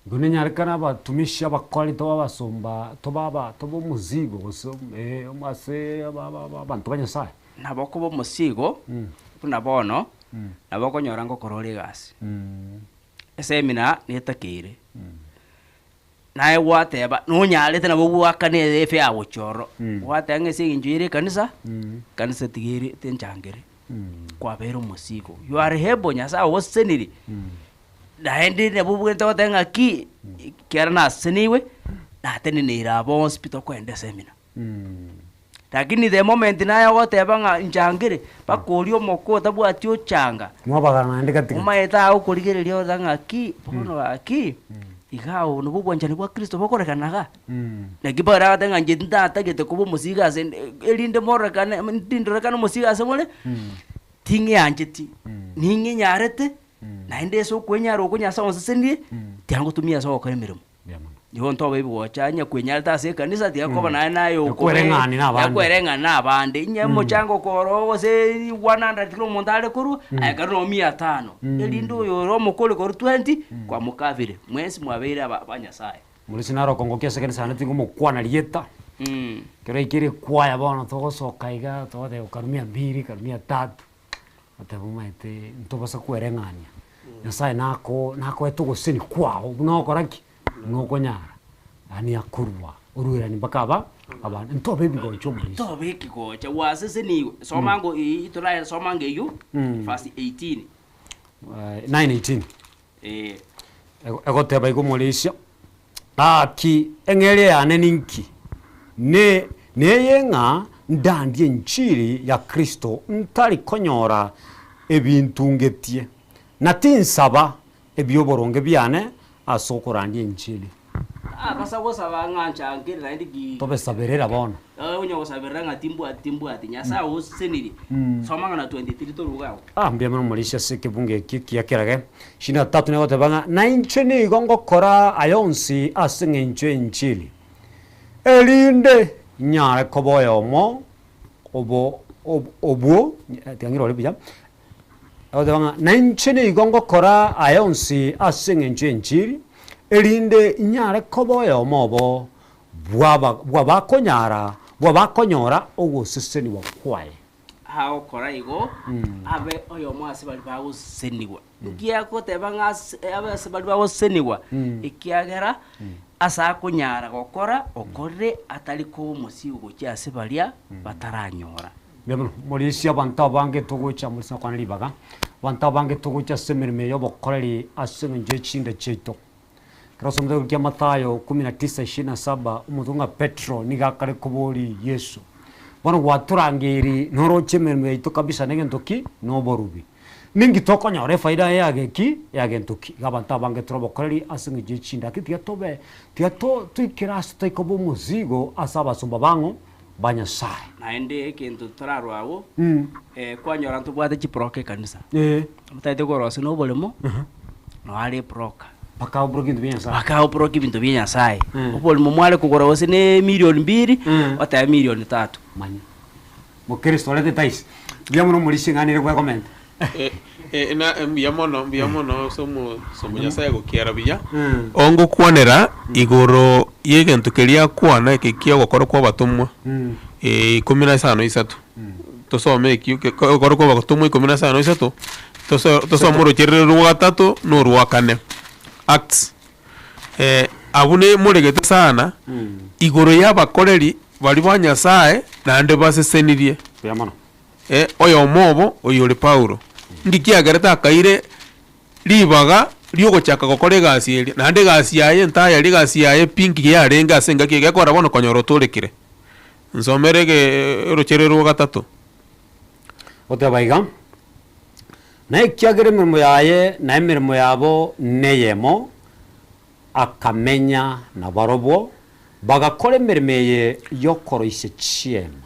Igo nenyarekane abatumishi abakori tobe abasomba tobe aba tobe omozigo gose eh ase aba aba aba abanto ba Nyasaye. Nabo okoba omosigo buna bono, nabo okonyora ngokora ore egasi. Esemina netakeire, naye gwateba nonyarete nabo goakana efe ya gochia ororo, gwateba ng'a ase eng'encho ere ekanisa, ekanisa tiga ere tenchangere, kwabeire omosigo. You are able Nyasaye ogoseseniri, naende nabo obwenerete goteba ng'aki, ekiagera nasesenigwe, nateneneire aba bonsi pi tokoenda esemina. Lakini the moment naye ogoteba ng'a nchangere, mpaka oria omoko otabwati ochanga, Mwabagana naende gati gati. omaete agokorigereria ore ng'aki, bono gaki, igaa obo nobwo obwanchani bwa Kristo bokorekana igaa. Naki Paulo agoteba ng'a inche tintatagete koba omosigo ase erinde morekane tindorekana omosigo ase more, ting'eancheti, ning'enyarete, naende ase okwenyara okwo Nyasae onsesenirie, tiangotumia ase ogokora emeremo. Mbuya mono. Igo ntobe ebigocha onye kwenyarete ase ekanisa tiga koba naye naye okobe Ekwereng'ani na abande. ekwereng'ani na abande inye omochango okoro gose 100 kera omonto are korwa aye kare no mia tano erinde oyo ore omokori korwa 20 kwamokabire mwensi mwabeire aba ba Nyasaye. Morisia naro okongokia ase ekanisa yane tingomokwana rieta, ekero aikire ekwaya bono togosoka iga togoteba kari mia mbiri kari mia tatu. Goteba omanyete ntobasa kwereng'ania, Nyasaye nako nakoete ogoseni kwao buna ogokora ki? Buna okonyara, yaani akorua oruerani mpaka aba abande, ntobe ebigocha omorisia. Tobe ekigocha gwaseseniwe soma ngo ii torae soma ngo eywo verse 18. 9:18. Eh. Egoteba igo omorisia, Gaki eng'eria yane ninki? Ne neye ng'a ndandie enchiri ya Kristo ntari konyora ebintungetie, na tinsaba ebi'oboronge biane ase okorandia enchiri. Abasa gosaba ng'a nchangere naende ki. Tobesaberera bono. Onye gosaberera ng'a timbwati timbwati, Nyasae ogosesenirie. Soma ng'a na 23 toruga agwo. Ah, mbuya mono omorisia ase ekebungo eki ekiya kerage. Ishirini na tatu nigo egoteba ng'a, Na inche nigo ngokora aya onsi ase eng'encho y'enchili, erinde nyare koba oyomo obo ob obwo, tiga ng'irore buya, egoteba ng'a, Na inche nigo ngokora aya onsi ase eng'encho y'enchili, erinde nyare koba oyomo obo bw'aba bw'abakonyara bw'abakonyora ogosesenigwa kwaye. Agokora igo, abe oyomo ase baria bagosesenigwa. Nki agoteba ng'a ase abe ase baria bagosesenigwa? Ekiagera ase akonyara gokora, okorire atari koba omosigo gochia ase baria bataranyora. Mbuya mono, morisia abanto abange togocha morisia nakwana ribaga, abanto abange togocha ase emeremo eye y'obokoreri ase eng'encho ye chinda chiaito. Ekero osomete egebugu kia Mathayo kumi na tisa ishirini na saba, omonto ng'a Petero nigo akare koboria Yeso, Bono gwatorangeiri noroche emeremo yaito kabisa negento ki? Noborubi. Ninki tokonyora efaida yage ki? Ya gento ki? Iga abanto abange tore obokoreri ase eng'encho ye chindaki tiga tobe tiga to toikere ase toikoba omozigo ase abasomba bang'o? Ba Nyasaye. Naende egento torarwe agwo, kwanyora ntobwate chibroka ekanisa. Omotagete korosia na oboremo, noare ebroka. Bakaobroka ebinto bia Nyasae. Bakaobroka ebinto bia Nyasae. Oborimo mware kogora gose ne emilioni mbiri, otebe milioni tatu. Manya. Mokristo orete tais. Mbuya mono omorisia ng'a nere bwekomenta. Eh, na mbuya mono, mbuya mono ase omosomo Nyasaye agokiara buya. Ongokwanera igoro y'egento keria akwana eke kia ogokora kwa abatomwa ikomi na isano isato. Tosome ekio ke- ogokora kwa abatomwa ikomi na isano isato, toso tosome orocherere rwa gatato na orwa kane. Acts abwo ne moregete sana igoro y'abakoreri baria ba Nyasaye naende basesenirie. Mbuya mono. Oyomo obo oyore Paulo. Inki kiagerete akaire ribaga ri'ogochaka gokora egasi eria, naende egasi yaye entayari, egasi yaye pi nki yarenge ase engaki eye, gekogera bono konyora otorekire. Nsomere ege orochere rwa gatato. Goteba iga, Na ekiagera emeremo yaye na emeremo yabo neyemo, akamenya nabarobwo, bagakora emeremo eye y'okoroisia chiema.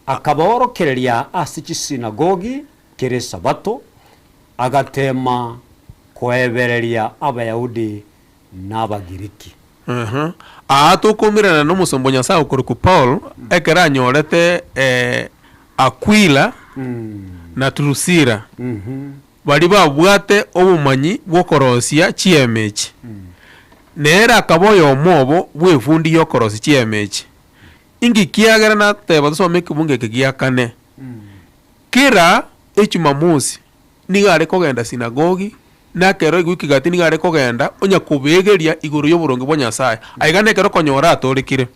Akabaorokereria ase chisinagogi kera Esabato, agateema koebereria Abayahudi na Abagiriki. Aa tokoumerana nomosomba o Nyasae okorokwa Paul, ekero anyorete Akwila na Drusila, baria babwate obomanyi bw'okorosia chiema echi. Nere akaba oyomo obo bw'efundi y'okorosia chiema echi. Inki kiagera nateba tosome ekebungo eke gia kane? Kera Ejumamosi nigo are kogenda sinagogi, na ekero ewiki gati nigo are kogenda onya kobegeria igoro y'oboronge bwa Nyasae. Aiga nekero konyora atorekire.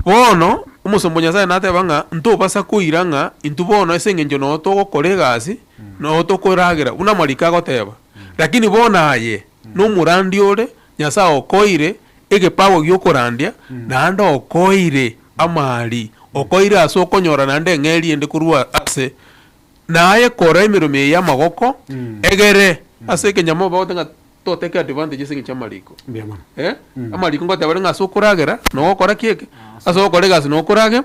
Bono omosomba o Nyasae nateba ng'a ntobasa koira ng'a intwe bono ase eng'encho noo togokora egasi, noo tokoragera buna amariko agoteba. Lakini bono aye nomorandia ore, Nyasae okoeire egepago gi'okorandia, naende okoeire amari, okoeire ase okonyora naende eng'eria ende korwa ase, naye kora emeremo eye y'amagoko, egere ase ekenyama obagote ng'a totake advantage ase eng'encho y'amariko. Mbuya mono. Eh, amariko ngoteba are ng'a ase okoragera, nogokora ki eke? Ase ogokora egasi nokorage,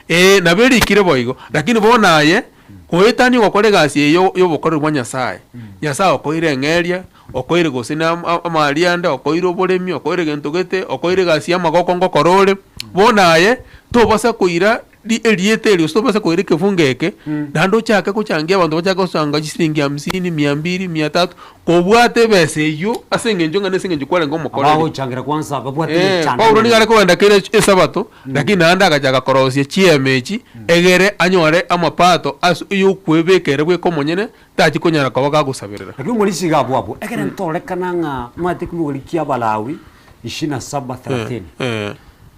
eh, nabo erikire boigo. Lakini bono aye, goetania ogokora egasi eye y'obokoreri bwa Nyasaye, Nyasaye okoeire eng'eria, Okoire gose na amari ande, okoire oboremi, okoire gento gete, okoire egasi y'amagoko ngokora ore. Bono aye, tobasa koira ri erieta eri gose tobasa koira ekefungo eke, naende ochake gochangia abanto bachake gochanga chisiringi hamsini, mia mbiri, mia tatu, kobwate ebesa eywo ase eng'encho ng'a nase eng'encho kwarenge omokoreri. Abagochangira kwanza babwate Eh, emechando Paulo nigo emenene. are kogenda kera esabato, lakini naende agachaka korosia chiema echi, egere anyore amapato ase oyokwebeka ere bweka omonyene, Tachi konyara koba gagosaberera. Lakini omorisia iga abwo abwo, ekero ntorekana ng'a omanyete ekemogori kia Abalawi ishirini na saba thelathini,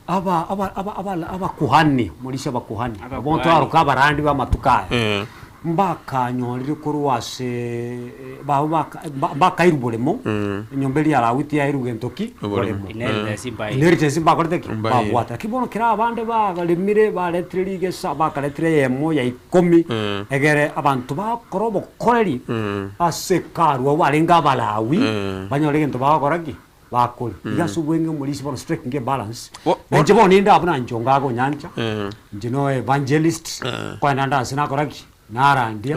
aba aba aba aba abakuhani, omorisia abakuhani, Abakuhani. abwo twaroka abarandi b'amatuko aya, mbakanyorire korwa ase babo baka mba- mbakairwe boremo, enyomba eria ya Lawi tiyairwe gento ki? Oboremo. Boremo. Inheritance mbaye. Inheritance mbakorete ki? Mbaye. Mbabwate. Lakini bono kera abande baremire baretire rigesa, bakaretire eyemo ya ikomi, egere abanto bakore obokoreri ase Hekalu, abwo barenge Abalawi, banyore egento bagokora ki? Bakoria. Iga ase obweng'e omorisia bono striking a balance, Bo- na inche bono ninde abwo na inche onga agonyancha, Eh. inche no evangelist, nkoenda nde ase nakora ki? Narandia,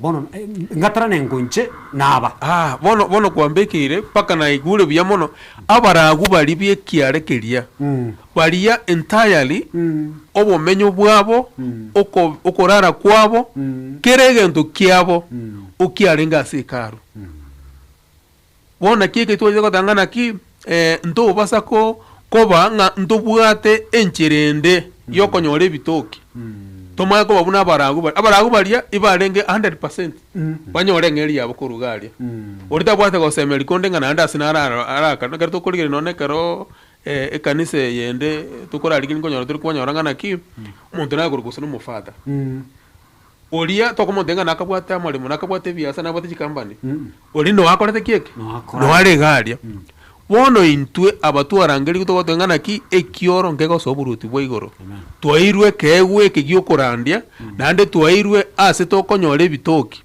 bono ngatarana engonche naba. Ah, bono bono kwambekeire mpaka naigure buya mono, abaragwo baria b'ekiare keria, baria entirely obomenyo bwabo, oko okorara kwabo, kera egento kiabo, okiarenge ase Hekalu. Bono naki eke twachete goteba ng'a naki ntobasa ko koba ng'a ntobwate enchera ende y'okonyora ebitoki, tomanye koba buna abaragwa baria. Abaragwa baria ibarenge hundred percent banyore eng'eria yabo korwa iga aria. Oria tabwate gosemeria konde ng'a naende ase naro aro arakare. Ekero tokorigereria nonye na ekeroo ekanisa eye ende tokorarigereria nkonyora tore kwanyora ng'a naki, omonto naye gose na omofather. Oria tokomotebia ng'a nakabwate amaremo, nakabwate ebiasara, nabwate chikampani, oria noe akorete ki eke? Noe akora. Noe are iga aria. Bono intwe aba twarangerigwe togoteba ng'a naki ekioro nkegosoa oboruoti bwa igoro. Twairwe ekeegwa eke giokorandia, naende twairwe ase tokonyora ebitoki,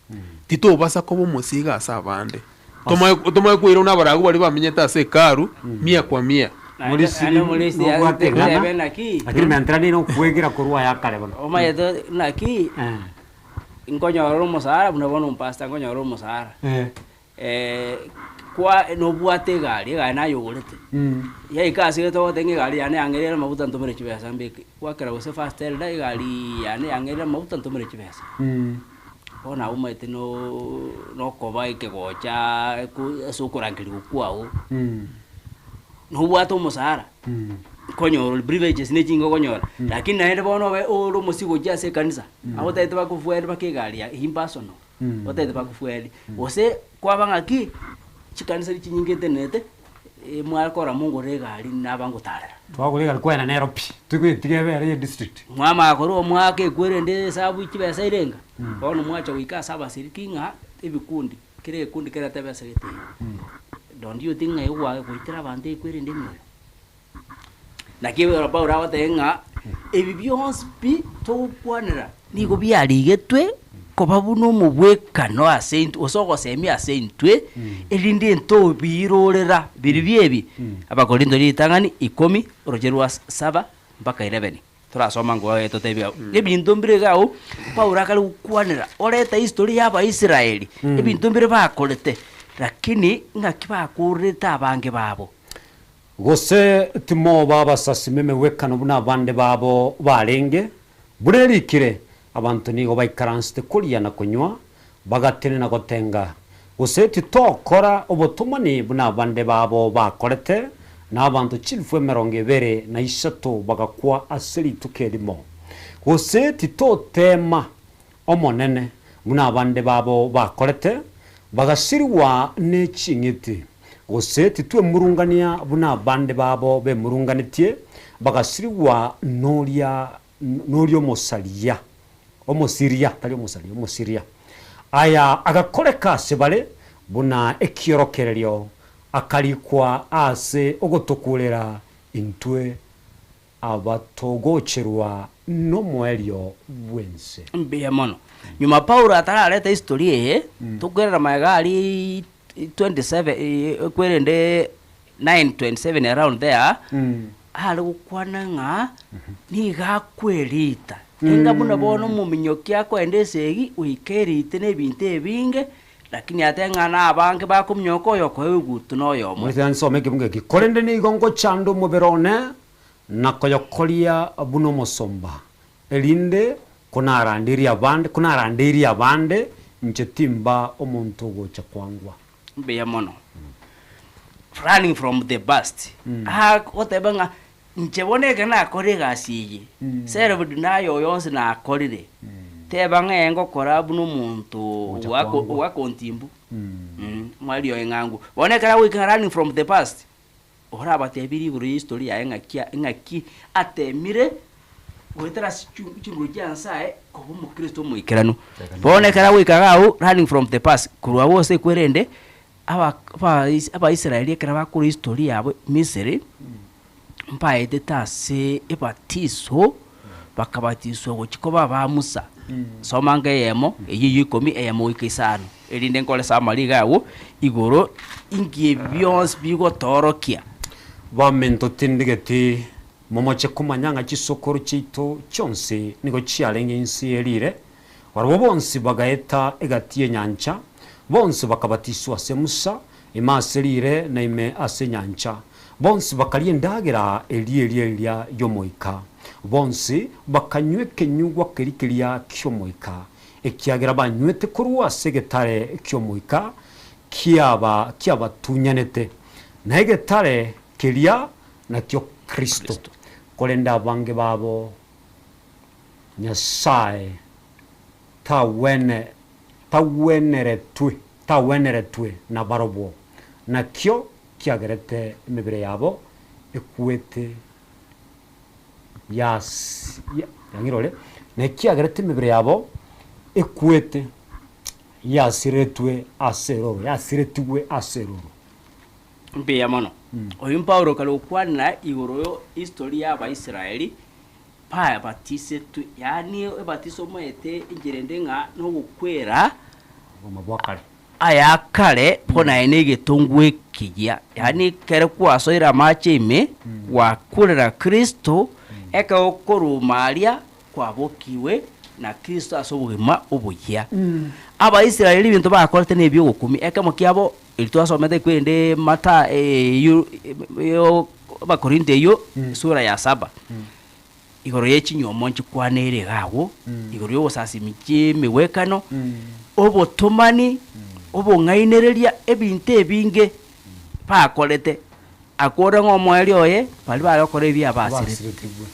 titobasa koba omosigo ase abande. Tomanye tomanye koira buna abaragwa baria bamenyete ase Hekalu mia kwa mia. Morisi Naende omorisia nobwate tebe eng'ana, naki? lakini mentera nere okwegera korwa aya akare bono. Omanyete naki, Eh. nkonyora ore omosara buna bono omopastor nkonyora ore omosara. Eh. Kwa nobwate egari, egari naye ogorete, yaika ase gete ogoteba ng'a egari yane yang'erire amaguta ntomere chibesa mbeke, gwakera gose first elder egari yane yang'erire amaguta ntomere chibesa. Bono abwo omanyete nooo nokoba ekegocha ko ase okorangerigwa kwago, nobwate omosara, nkonyora ore privileges na echinge okonyora, lakini naende bono obe ore omosigo gochia ase ekanisa, abwo otagete bakofuere mpaka egari ya impersonal. Otagete bakofuerie, gose kwaba ng'aki, chikanisa chinyinge ntenenete, mwakora mongorere egari naba ngotarera. Twagora egari kwena nero pi, tokoyetiga ebe ere ye district. Mwamanya korwa omwaka ekwerende esabu chibesa irenga, bono mwacha goika ase abasiriki ng'a ebikundi, kera egekundi kerete ebesa gete iga. Don't you think ng'a igo gwagoitera abanto ekwerende emioyo? Naki ekero Paulo agoteba ng'a ebi bionsi pi togokwanera nigo biarigetwe koba buna omobwekano ase intwe, gose ogosemia ase intwe, erinde ntobiirorera biribio ebi. Abakorinto ritang'ani ikomi, oroche rwa saba mpaka eleven, torasoma nkoe totebie abwo. Ebinto mbire iga agwo, Paulo akare gokwanera, oreta history ya abaisraeli, ebinto mbire bakorete, lakini ng'aki bakorete abange babo. Gose timoba abasasima emegwekano buna abande babo barenge, buna erikire, Abanto nigo baikaransete koria na konywa, bagatenena gotenga. Gose titokora obotomani buna abande babo bakorete, na abanto chilifu emerongo ebere na isato bagakwa ase rituko erimo. Gose titoteema Omonene, buna abande babo bakorete, bagasirigwa ne ching'iti, gose titwemurungania buna abande babo bemurunganetie, bagasirigwa noria noria omosaria, omosiria, tari omosaria, omosiria. Aya agakoreka ase bare buna ekiorokererio, akarikwa ase ogotokurera intwe Abatogocherwa nomoerio bw'ense. Mbuya mono. Nyuma Paulo atarareta history eye, tokoirana magega aria 27 kwerende 9:27 around there, are gokwana ng'a nigo akwerita. Enga buna bono omominyoki akoenda esegi goika erite na ebinto ebinge, lakini atebe ng'a nabange bakominyoka oyo okoegwa egutu noyomo. Moise nsome ekebugu eke, korende nigo ngochanda omobere one na koyokoria buna omosomba, erinde konaranderie abande, konarandeirie abande, inche timba omonto ogocha kwangwa. Mbuya mono. Running from the past. Aa goteba ng'a inche bono ekero nakorire egasi eye, self denial oyo onsi nakorire, teba ng'a ee ngokora buna omonto Ogocha ogwako kwangwa. ogwaka ontimbu, mwaria oye ng'angu. Bono ekero agoika ng'a running from the past, orabatebirie igoro ya history yaye ng'aki ng'aki atemire goetera ase chinguru chia Nyasaye koba omokristo omoikeranu. Bono ekero agoika iga agwo running from the past, korwa abwo gose ekwerende, aba abaisraeli ekero bakora history yabo Misiri, mbaetete ase ebatiso, bakabatiswa gochia koba aba Musa. Soma ange eyemo, eyio eyio ikomi, eyemo goika isano, erinde nkore summary iga agwo, igoro inki ebi bionsi bigotoorokia. Baminto tindigeti momoche komanya ng'a chisokoro chiaito chionsi nigo chiarenge inse ye riire, Barabwo bonsi bagaeta egati y'enyancha, bonsi bakabatiswa ase Musa, ime ase riire na ime ase enyancha. Bonsi bakaria endagera eria eria eria y'omoika, bonsi bakanywa ekenyugwa keria keria ki'omoika, ekiagera banywete korwa ase egetare ki'omoika kiaba kiabatunyanete, na egetare keria nakio Kristo. Korende abange babo Nyasae tagwene tagweneretwe tagweneretwe nabarobwo, nakio kiagerete emebere yabo ekwete yas yang'irore, nekiagerete emebere yabo ekwete yasiretwe ase eroro, yasiretigwe ase eroro. Mbuya mono. Oyio Paulo kare gokwana igoro yo history ya Abaisraeli, Babatisetwe, yaani ebatiso omoete enchera ende ng'a nogokwera Obogima bwa kare. aya kare bono aye negetongwa ekiya, yaani ekero kwasoire amache ime, gwakurera Kristo, ekero okoruma aria kwabokigwe. na Kristo ase obogima oboyia. Abaisraeli ebinto bakorete na ebi'ogokumia, ekemo kiabo eri twasomete kwerende Mata eyio yo Abakorinto eyio esura ya saba, igoro ye chinyomba nchikwana ere iga agwo, igoro y'ogosasima chi'emegwekano, obotomani, obong'ainereria, ebinto ebinge bakorete. Akore ng'a omoerio oye baria bare gokora ebi abasirete. Abasiretigwe.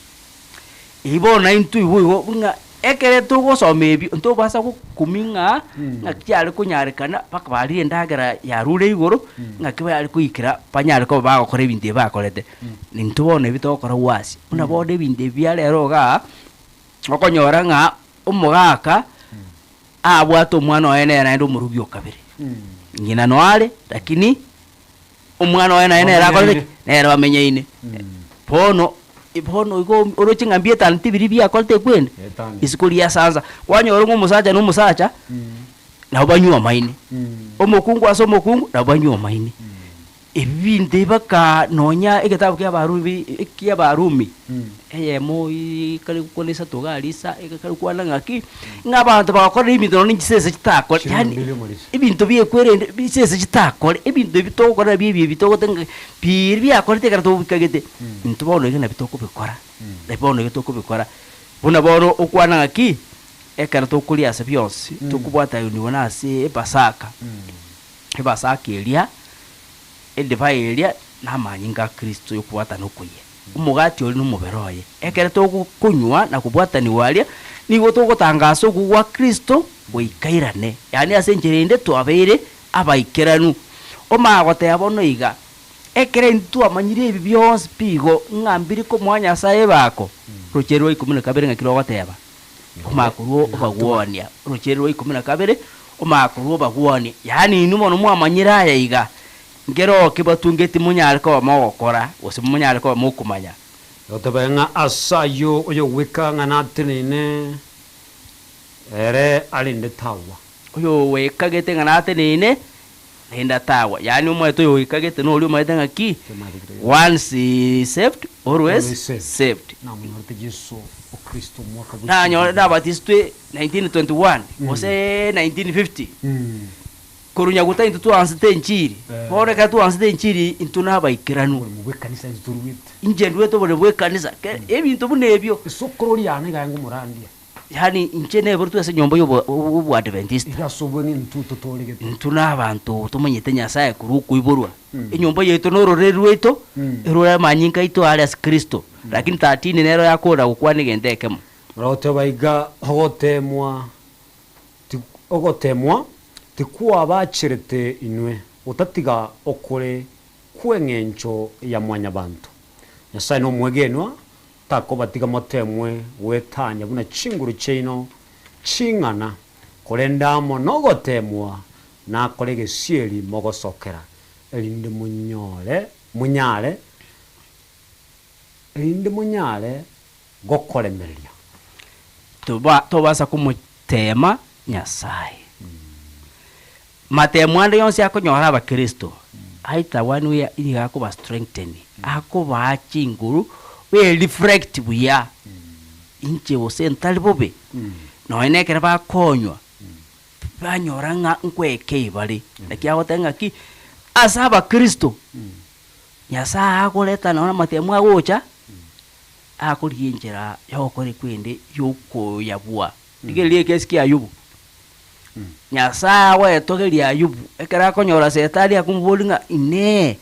Eyio bono naintwe igo igo ng'a ekere togosoma ebio ntobasa gokumia ng'a ng'aki yare konyarekana mpaka barire endagera yarure igoro, ng'aki bayare koikera banyare koba bagokora ebinto ebi bakorete. Intwe bono ebi togokora gwasi, buna bono ebinto ebi bia rero igaa, okonyora ng'a omogaka abwate omwana oye nere naende omorugi o kabere. Ng'ina noare, lakini Omwana oye naye nere akorete ki? Nere bamenyaine. Bono, bono igo oroche ng'a mbietano tibiri biakorete ekwende, Etano. isiko ria sansa. Kwanyora ng'a omosacha na omosacha, nabo banywomaine, omokungu ase omokungu, nabo banywomaine. Ebi binto ebi baka nonya egetabu kia Abarumi ekia Abarumi, eyemo kare gokwana isato iga aria isa, ekare gokwana ng'aki, ng'a abanto bagakorire ebinto nonya chisese chitakore, Chiri yaani mbili omorisia. ebinto biekwerende chisese chitakore, ebinto ebi togokora nabio ebi ebi togote ng'a biria biakorete ekero tobikagete, intwe bono iga nabio tokobikora, nabio bono iga tokobikora. Buna bono okwana ng'aki, ekero tokoria ase bionsi, tokobwataniwa na ase epasaka, epasaka eria, edivai eria, na amanyinga a Kristo yokobwatana okoyia. Omogati oria nomobere oye. Ekero togokonywa na kobwatanigwa aria, nigo togotangasa okwo gwa Kristo goika airane, yaani ase enchera ende twabeire abaikeranu. Omanye goteba bono iga, ekero intwe twamanyire ebi bionsi pi igo, ng'a mbiri komoa Nyasae ebako, rochere rwa ikomi na kabere ng'aki rogoteba? Omanye korwa obagwonia, rochere rwa ikomi na kabere, omanye korwa obagwonia, yaani inwe bono mwamanyire aya iga, Nkero ki batungeti monyare koba mogokora, gose monyare koba mokomanya? Goteba ng'a ase ayio oyogweka ng'a nateneine, ere arende tagwa. Oyogwekagete ng'a nateneine, rende atagwa. Yaani omanyete oyogwekagete noria omanyete ng'a ki? Once saved, always saved. Namonyorete Yeso o Kristo omwaka bwe Nanyore nabatisitwe 1921 gose 1950. Korwa nyaguta intwe twansete enchiri, bono ekero twansete enchiri intwe nabaikeranu. Oboremo bw'ekanisa intwe toruete. Inche nduete oboremo bw'ekanisa, ke ebinto buna ebio. Esokoro riane iga aye ngomorandia. Yaani inche neborotwe ase enyomba ya obo oboadventista. Iga ase obweng'e intwe totoregete. Intwe nabanto tomanyete Nyasaye korwa okoiborwa. Enyomba yaito na ororeri rwaito, erore amanyinga aito are ase Kristo. Lakini 13 nero yakora gokwana egento ekemo. Baragoteba iga, ogoteemwa Ogoteemwa tikwabacherete inwe, gotatiga okore kw'engencho ya mwanyabanto. Nyasae nomwegenwa, takobatiga moteemwe goetania buna chinguru chiaino ching'ana, korende amo nogoteemwa nakore egesieri mogosokera, erinde monyore monyare erinde monyare gokoremereria. Toba tobasa komoteema Nyasae. Matemo ande yonsi akonyora abakristo, aita one way nigo akoba strengthen, akobaa chinguru, be reflect buya, inche gose ntari bobe, nonya na ekero bakonywa, banyora ng'a nkwekei bare. Naki agoteba ng'aki, ase abakristo, Nyasae agoreta nonya amatemo agocha, Akorigia enchera y'ogokora ekwende y'okoyabua. Rigereria ekesi kia Ayubu. Nyasae agoetogeria Ayubu, ekero akonyora Setani akomoboria ng'a Inee!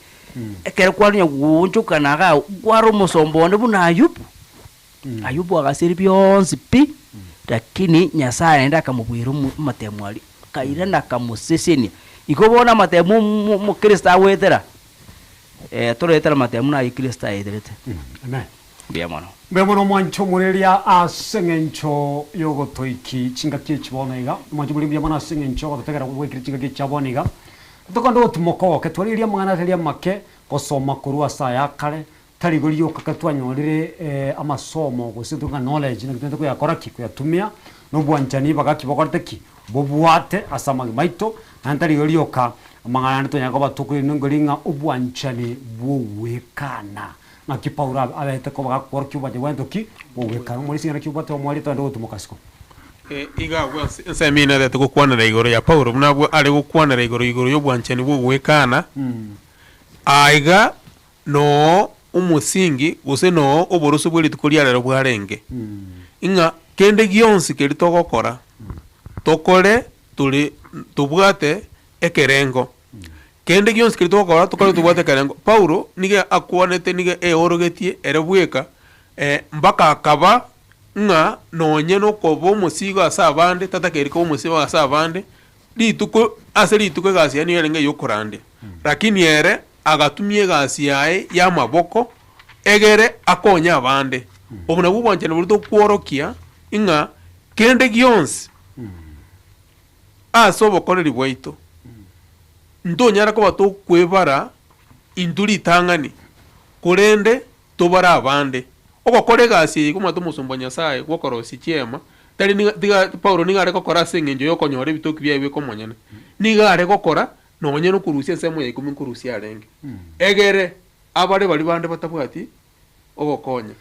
Ekero kwarenya goonchokana igaa, nkware omosomba one buna Ayubu? Ayubu agasiria bionsi pi, lakini Nyasae naende akamobuera omo amatemo aria, akairana akamosesenia. Igo bono amatemo omo omokristo agoetera. Toretera amatemo buna ayio Kristo aeterete. Amen. Mbuya mono. Mbuya mono omwanche omoreria ase eng'encho y'ogotoiki chingaki echi bono iga. Omwanche omoreria mbuya mono ase eng'encho y'ogototegera gwaikire chingaki echi chia bono iga. Tokande gotimoka ogoke twarigereria amang'ana atari amake gosoma korwa ase aya akare, tari igo rioka ekero twanyorire amasomo gose intwe ng'a knowledge naki tobwenerete koyakora ki? Koyatumia, na obwanchani bagaki bokorete ki? Bobwate ase amagima aito, naende tari igo rioka, amang'ana ande tonyare koba tokoirania nkori ng'a obwanchani bw'ogwekana. Naki Paulo abete koba gakworokia obwanchani bwa gento ki? Bw'ogwekana. Omorisia naki obwate omoerio togende gotumoka isiko. Iga agwo ase ensemo eye natete gokwanera igoro ya Paulo buna abwo are gokwanera igoro igoro y'obwanchani bw'ogwekana, aiga noo omosingi gose noo oboroso bwe rituko ria rero bwarenge, ng'a kende gionsi keria togokora, tokore tore tobwate ekerengo. Kende gionsi keria togokora tokore tobwate ekerengo. Paulo nigo akwanete nigo eorogetie ere bweka mpaka akaba ng'a nonye nokoba omosigo ase abande, tatakeire koba omosigo ase abande, rituko ase rituko egasi yaye nigo yarenge eyokorandia. Lakini ere agatumia egasi yaye y'amaboko egere akonye abande. Obo nabwo obwanchani boria tokworokia ng'a kende gionsi ase obokoreri bwaito, ntonyara koba tokwebara intwe ritang'ani, korende tobare abande. Ogokora egasi eye komanyete omosomba o Nyasae bw'okorosia chiema, tari niga tiga Paulo nigo are gokora ase eng'encho y'okonyora ebitoki biaye bweka omonyene. Nigo are gokora nonye nokorusia ensemo ya ikomi nkorusia arenge, egere abare baria bande batabwati ogokonya.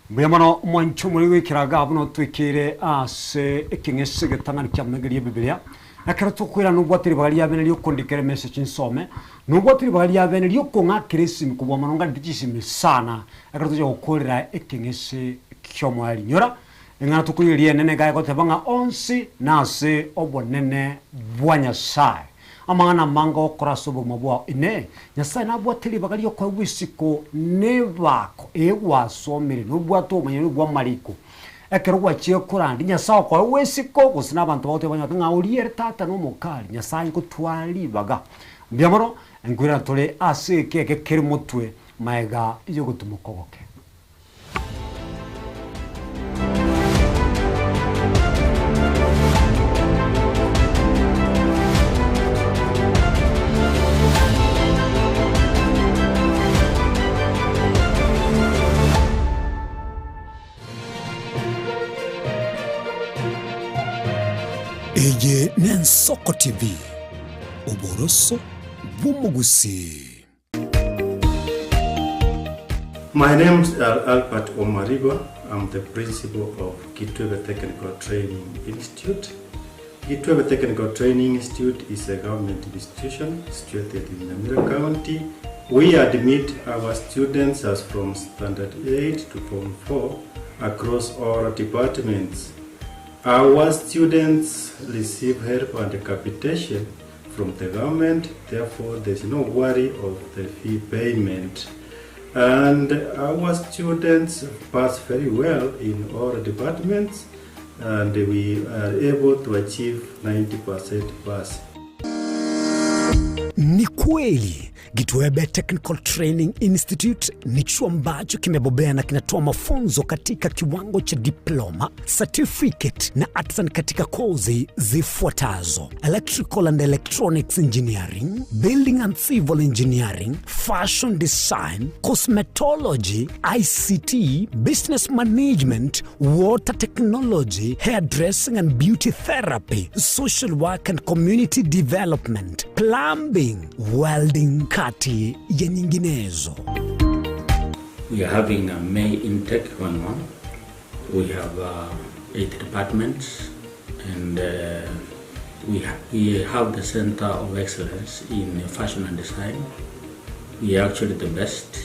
Mbuya mono mwanche omoriri goikera iga buna otwekeire ase ekeng'ese egetang'ani kia amaiga ri'Ebibilia. Ekero tokoirana nobwate ribaga ria bene ri'okondikera emessage nsome, nobwate ribaga ria bene ri'okong'akera esimi kobua mono nganete chisimi sana ekero tochia gokorera ekeng'ese ki'omoerio. Inyora, eng'ana tokoigereria enene iga egoteba ng'a onsi nase obonene bwa Nyasae. Amang'ana amange ogokora ase obogima bwao. Inee! Nyasae nabwate ribaga ri'okoegwa isiko nebaako eye gwasomire, nobwate obomanyi bw'amariko? Ekero gwachire korandia, Nyasae okoegwa isiko, gose nabanto bagoteba banyore ng'a oria ere tata na omokari, Nyasae ngotware ribaga. Mbuya mono, nkoirana tore ase eke eke kere motwe magega y'ogotumoka ogoke. Eye n'Ensoko TV, oboroso bw'omogusii. My name is Albert Omariba. I'm the principal of Kitwebe Technical Training Institute. Kitwebe Technical Training Institute is a government institution situated in Nyamira County. We admit our students as from Standard 8 to Form 4 across all departments. Our students receive help and capitation from the government, therefore there's no worry of the fee payment. And our students pass very well in all departments and we are able to achieve 90% pass. Ni kweli Gitwebe Technical Training Institute ni chuo ambacho kimebobea na kinatoa mafunzo katika kiwango cha diploma, certificate na artisan katika kozi zifuatazo: electrical and electronics engineering, building and civil engineering, fashion design, cosmetology, ICT, business management, water technology, hairdressing and beauty therapy, social work and community development, plumbing, welding kati ya nyinginezo. We are having a May intake going on. We have 8 departments and we, ha we have the Center of Excellence in Fashion and Design. We are actually the best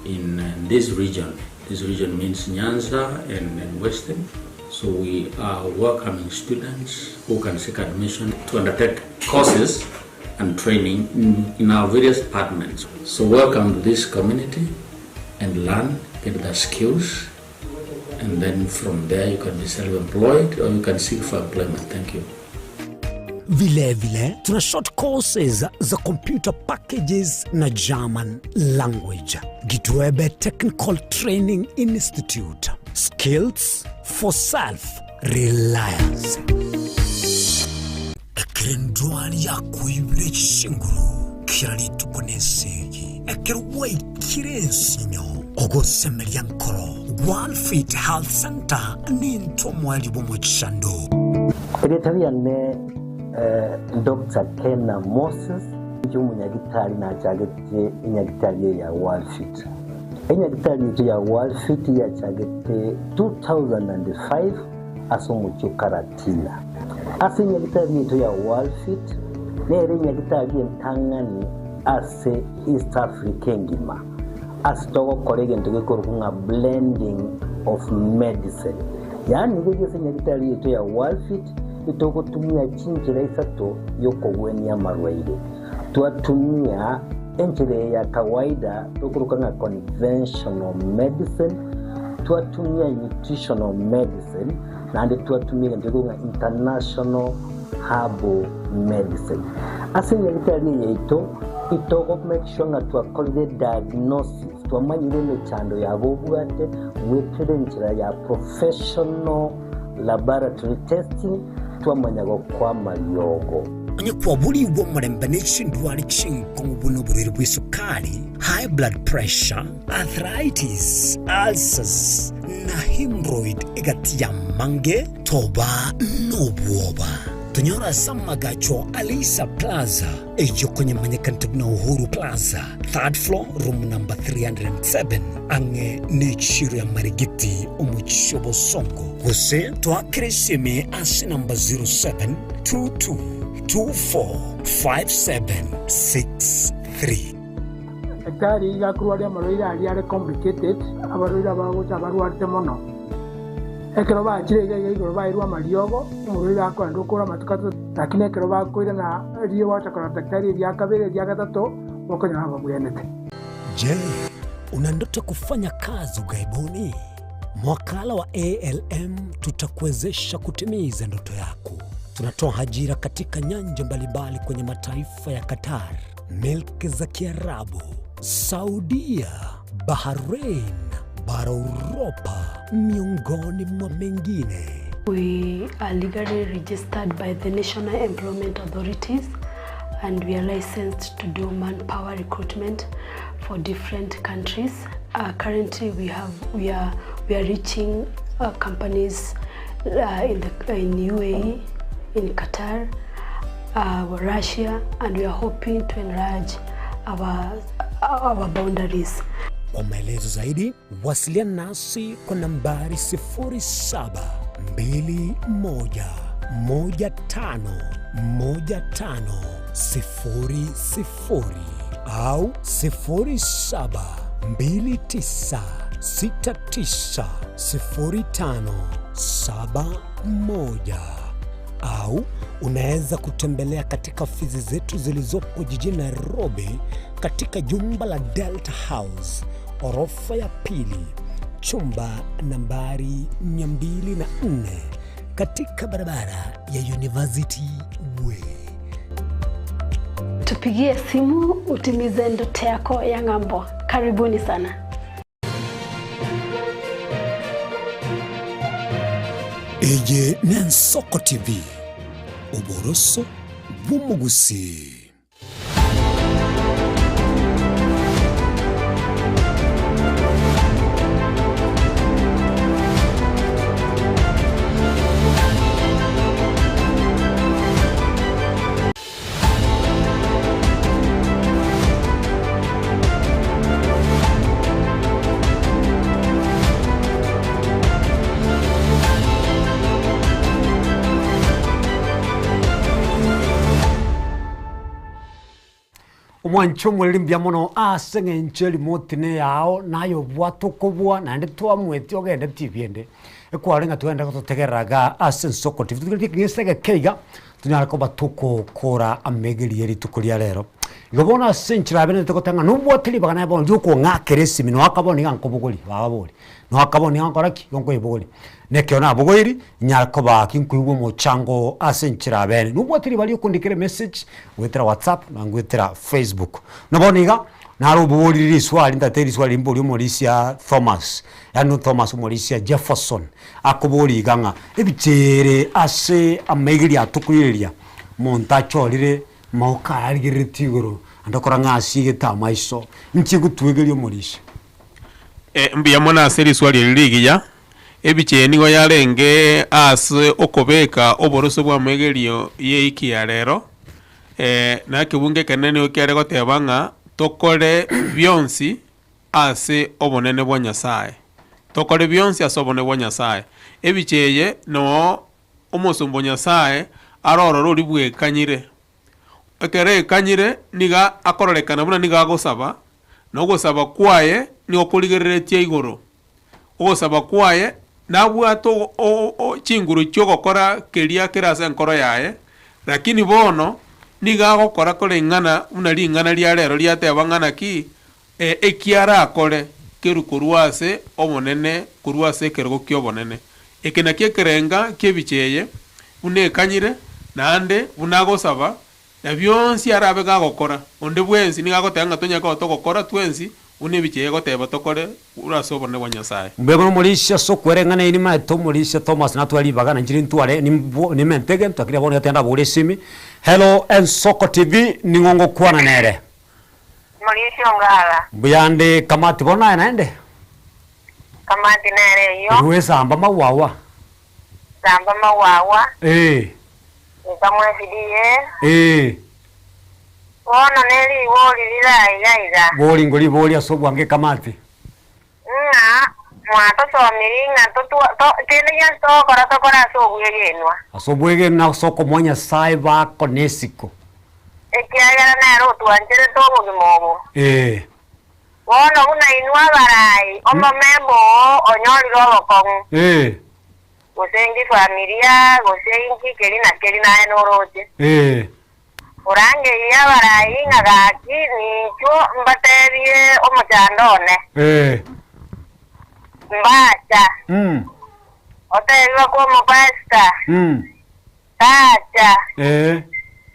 in this region. This region means Nyanza and Western. So we are welcoming students who can seek admission to undertake courses and training in, in our various departments. So welcome to this community and learn, get the skills, and then from there you can be self-employed or you can seek for employment. Thank you. Vilevile tuna short courses za computer packages na German language. Gitwebe Technical Training Institute. Skills for self reliance. Ekero endwari yakoibire chinguru kera rituko nesegi, ekero gwaikire ensinyo, ogosemeria nkoro, Walfit Health Centre nintwe omoerio bw'omochando. Erieta riane Doctor Kena Moses, inche omonyagitari nachagete enyagitari eye ya Walfit. Enyagitari yaito ya Walfit yachagete 2005. ase omochie o Karatina. Ase enyagitari yaito ya Worldfit nere enyagitari entang'ani ase East Africa engima ase togokora egento gekorokwa ng'a blending of medicine. Yaani riria ase enyagitari yaito ya Worldfit itogotumia chinchera isato yokogwenia amarwaire. Twatumia enchera eye ya kawaida tokoroka ng'a conventional medicine, twatumia nutritional medicine, naende twatumia egento gekorokwa ng'a international herbal medicine. Ase enyagitari eye yaito, itogo make sure ng'a twakorire diagnosis, twamanyire emechando yabo obwate goetera enchera ya professional laboratory testing, twamanya gokoa amariogo. Onye kwaborigwe omorembe ne chindwari chinkong'u buna oborwaire bw'esukari, high blood pressure, arthritis, ulcers, na hemorrhoid egati y'amange, toba nobwoba. Tonyore ase amagacho a Leisa Plaza, eyio konyemanyekanete buna Uhuru Plaza, third floor, room number 307, ang'e n'echiro ya Marigiti, omochie o Bosongo. Gose toakere esimi ase namba 0722245763. Daktari iga akorwaria amarwaire aria are complicated, abarwaire abagocha abarwarete mono. Ekero bachire iga iga igoro bairwe amariogo, omorwaire akoenda okora amatuko atato, lakini ekero bakoirana riria gwacha korora daktari eria kabere eria gatato, bokonyora babwenete. Je, una ndoto ya kufanya kazi ughaibuni? Mwakala wa ALM tutakuwezesha kutimiza ndoto yako. Tunatoa ajira katika nyanja mbalimbali kwenye mataifa ya Qatar, milki za Kiarabu, Saudia, Bahrain, bara Uropa, miongoni mwa mengine. We are legally registered by the National Employment Authorities and we are licensed to do manpower recruitment for different countries. Uh, currently we have we are we are reaching uh, companies uh, in the in UAE, in Qatar, uh, Russia, and we are hoping to enlarge our our boundaries. Kwa maelezo zaidi wasiliana nasi kwa nambari 0721151500 au 0729690571 au unaweza kutembelea katika ofisi zetu zilizopo jijini Nairobi katika jumba la Delta House orofa ya pili chumba nambari 204 katika barabara ya University Way. Tupigie simu utimize ndoto yako ya ng'ambo. Karibuni sana. Eye n'Ensoko TV, oboroso bw'omogusii. Omwanche omoreri mbuya mono ase eng'encho erimote neyao, naye obwate okobua naende twamweti ogende TV ende, ekware ng'a twende gototegerera igaa ase Ensoko TV. Totigeretie ekeng'ese egeke iga, tonyare koba togokora amaigerio ye rituko ria rero. Igo bono ase enchera abenerete goteba ng'a nobwate ribaga naye bono riokong'akera esimi noaka bono iga nkobogoria baba bori, noaka bono iga nkore ki? Igo nkoyebogoria. Na ekero nabogoiri, nyare koba ginkoigwa omochango oo ase enchera abene. Nobwate ribaga riokondikera emessage, goetera whatsapp na goetera facebook. Na bono iga, naro oboorire riswali ntagete riswali rimborie omorisia Thomas, yaani Thomas omorisia Jefferson, akoboria iga ng'a ebicheere ase amaigerio atokoireria, omonto achorire maoka ayarigereretie igoro, naende okora ng'a asiegete amaiso, inki egotwegeria omorisia? Mbuya mono ase riswali eri rigiya. Ebicha eye nigo yarenge ase okobeka oboroso bw'amegerio y'eiki ya rero, na ekebungo ekenene nigo kiare goteba ng'a tokore bionsi ase obonene bwa Nyasae. Tokore bionsi ase obonene bwa Nyasae. Ebicha eye noo omosomba o Nyasae arorore oria bwekanyire. Ekero ekanyire nigo akororekana buna nigo agosaba, na ogosaba kwaye nigo korigereretie igoro. Ogosaba kwaye nabwate chinguru chi'ogokora keria kere ase enkoro yaye, lakini bono nigo agokora koreng'ana buna ring'ana ria rero riateba ng'a naki, eki arakore kerwe korwa ase obonene, korwa ase ekerogo ki'obonene. Eke nakio ekerenga ki'ebicha eye, buna ekanyire, naende buna agosaba, na bionsi arabe gagokora. Onde bwensi nigo agoteba ng'a tonyare koba togokora twensi buna ebicha eye egoteba tokore korwa ase obonene bwa Nyasae. Mbuya mono omorisia ase okwereng'ana eye nimaete omorisia Thomas natware ribaga na inche nintware nimbo nimente egento lakini bono nigo ndabore esimi. Hello Ensoko TV ning'o ngokwana nere? Omorisia Ongala. Mbuya ande Kamati bono aye naende? Kamati nere eyio. Korwa esamba magwagwa. Samba magwagwa. Ee. Nikamwa SDA. Ee. Bono neribori rire aiga iga. Bori ngo ribori ase obwango Kamati. Ng'a mwatosomirie ng'a totwa to kende gionsi togokora tokore ase obwegenwa. Ase obwegenwa ase okomoa Nyasae bako nesiko. Ekiagera nere otwancherete obogima obo. Ee. Bono buna inwe abarai, omomemba oo onyorire obokong'u. Ee. Gose inki familia, gose inki keri na keri naye noroche. Ee. Orangeirie abarai ng'a gaki ninchwo mbatebie omochando one. Ee. Mbacha. Mm. Otebigwe kw'omopastor. Mm. Tacha. Ee.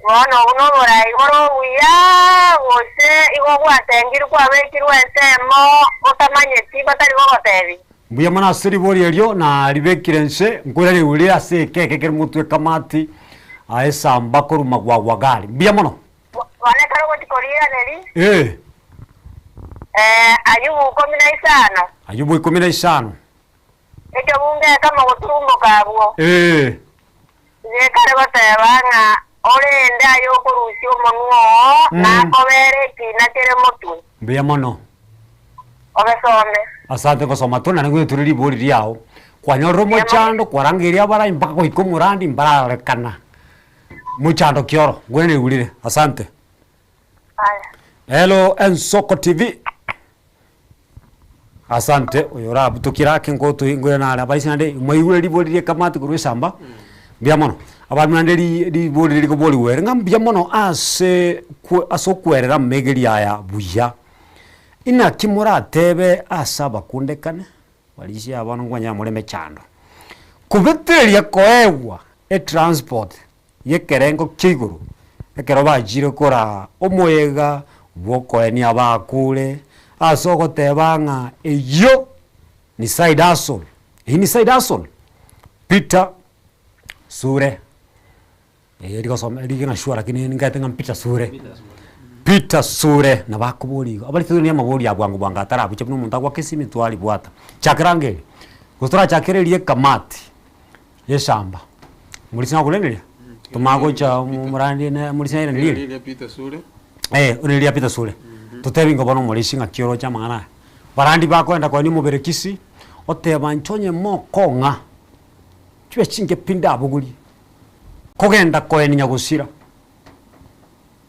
Bono obwo noborai bore obuya, gose igo gwatengirwe kwabekirwe ensemo otamanyeti batari gogotebia. Mbuya mono ase ribori erio, na ribekire inse, nkoiraneria rire ase eke eke kere motwe ekamati aa esamba korwa magwagwa gari. Mbuya mono. Bono ekero ogochia koriiraneria, Ee. eh, Ayubu ikomi na isano. Ayubu ikomi na isano. Ekebungo ekemo goturumboka abwo. Ee. Gekare goteba ng'a orende aye okorusia omonwa oo, nakobere ekiina kere motwe. Mbuya mono. Ogesome. Asante gosoma to naende goetire ribori riao. Kwanyorire omochando kwarangeria abarai mpaka goika omorandi mbararorekana. Mochando ki oro? Ngwere naigurire. Asante. Aya. Hello Ensoko TV. Asante oyo orabutokie ake ngotoi ngoira nare abaisi naende mwaigure ribori ria ekamati korwa esamba, mbuya mono. Abanto naende ri ribori riri koborigwa ere ng'a mbuya mono ase kwe ase okwerera amegeri aya buya. Inaki moratebe ase abakundekane, barisia bono nkwanyora more emechando, kobetereria koegwa etransport y'ekerengo kia igoro, ekero bachire koraa omoyega bw'okoenia abakure, ase ogoteba ng'a eyio ni side hustle, eyio ni side hustle. Peter Sure, eh rigosoma rigena sure lakini ningete ng'a Peter Sure, Peter Sure nabo akoboria igo, abarikire na amabori a bwango bwango atarabuche buna omonto agoaka esimi twaribwata. Chakera ange eri, gose torachakere eria ekamati. Esamba, Morisia nakoreneria? Tomanye gocha omorandi ne morisia nairaneri eri? Eria Peter Sure. Eh, ore eria Peter Sure. Totebi ingo bono omorisia ng'aki oroche amang'ana aya. Barandi bakoenda koenia omobere Kisii, oteba inche onye mokong'a, chibe chinke pi ndabogorie, kogenda koenia nyagosira,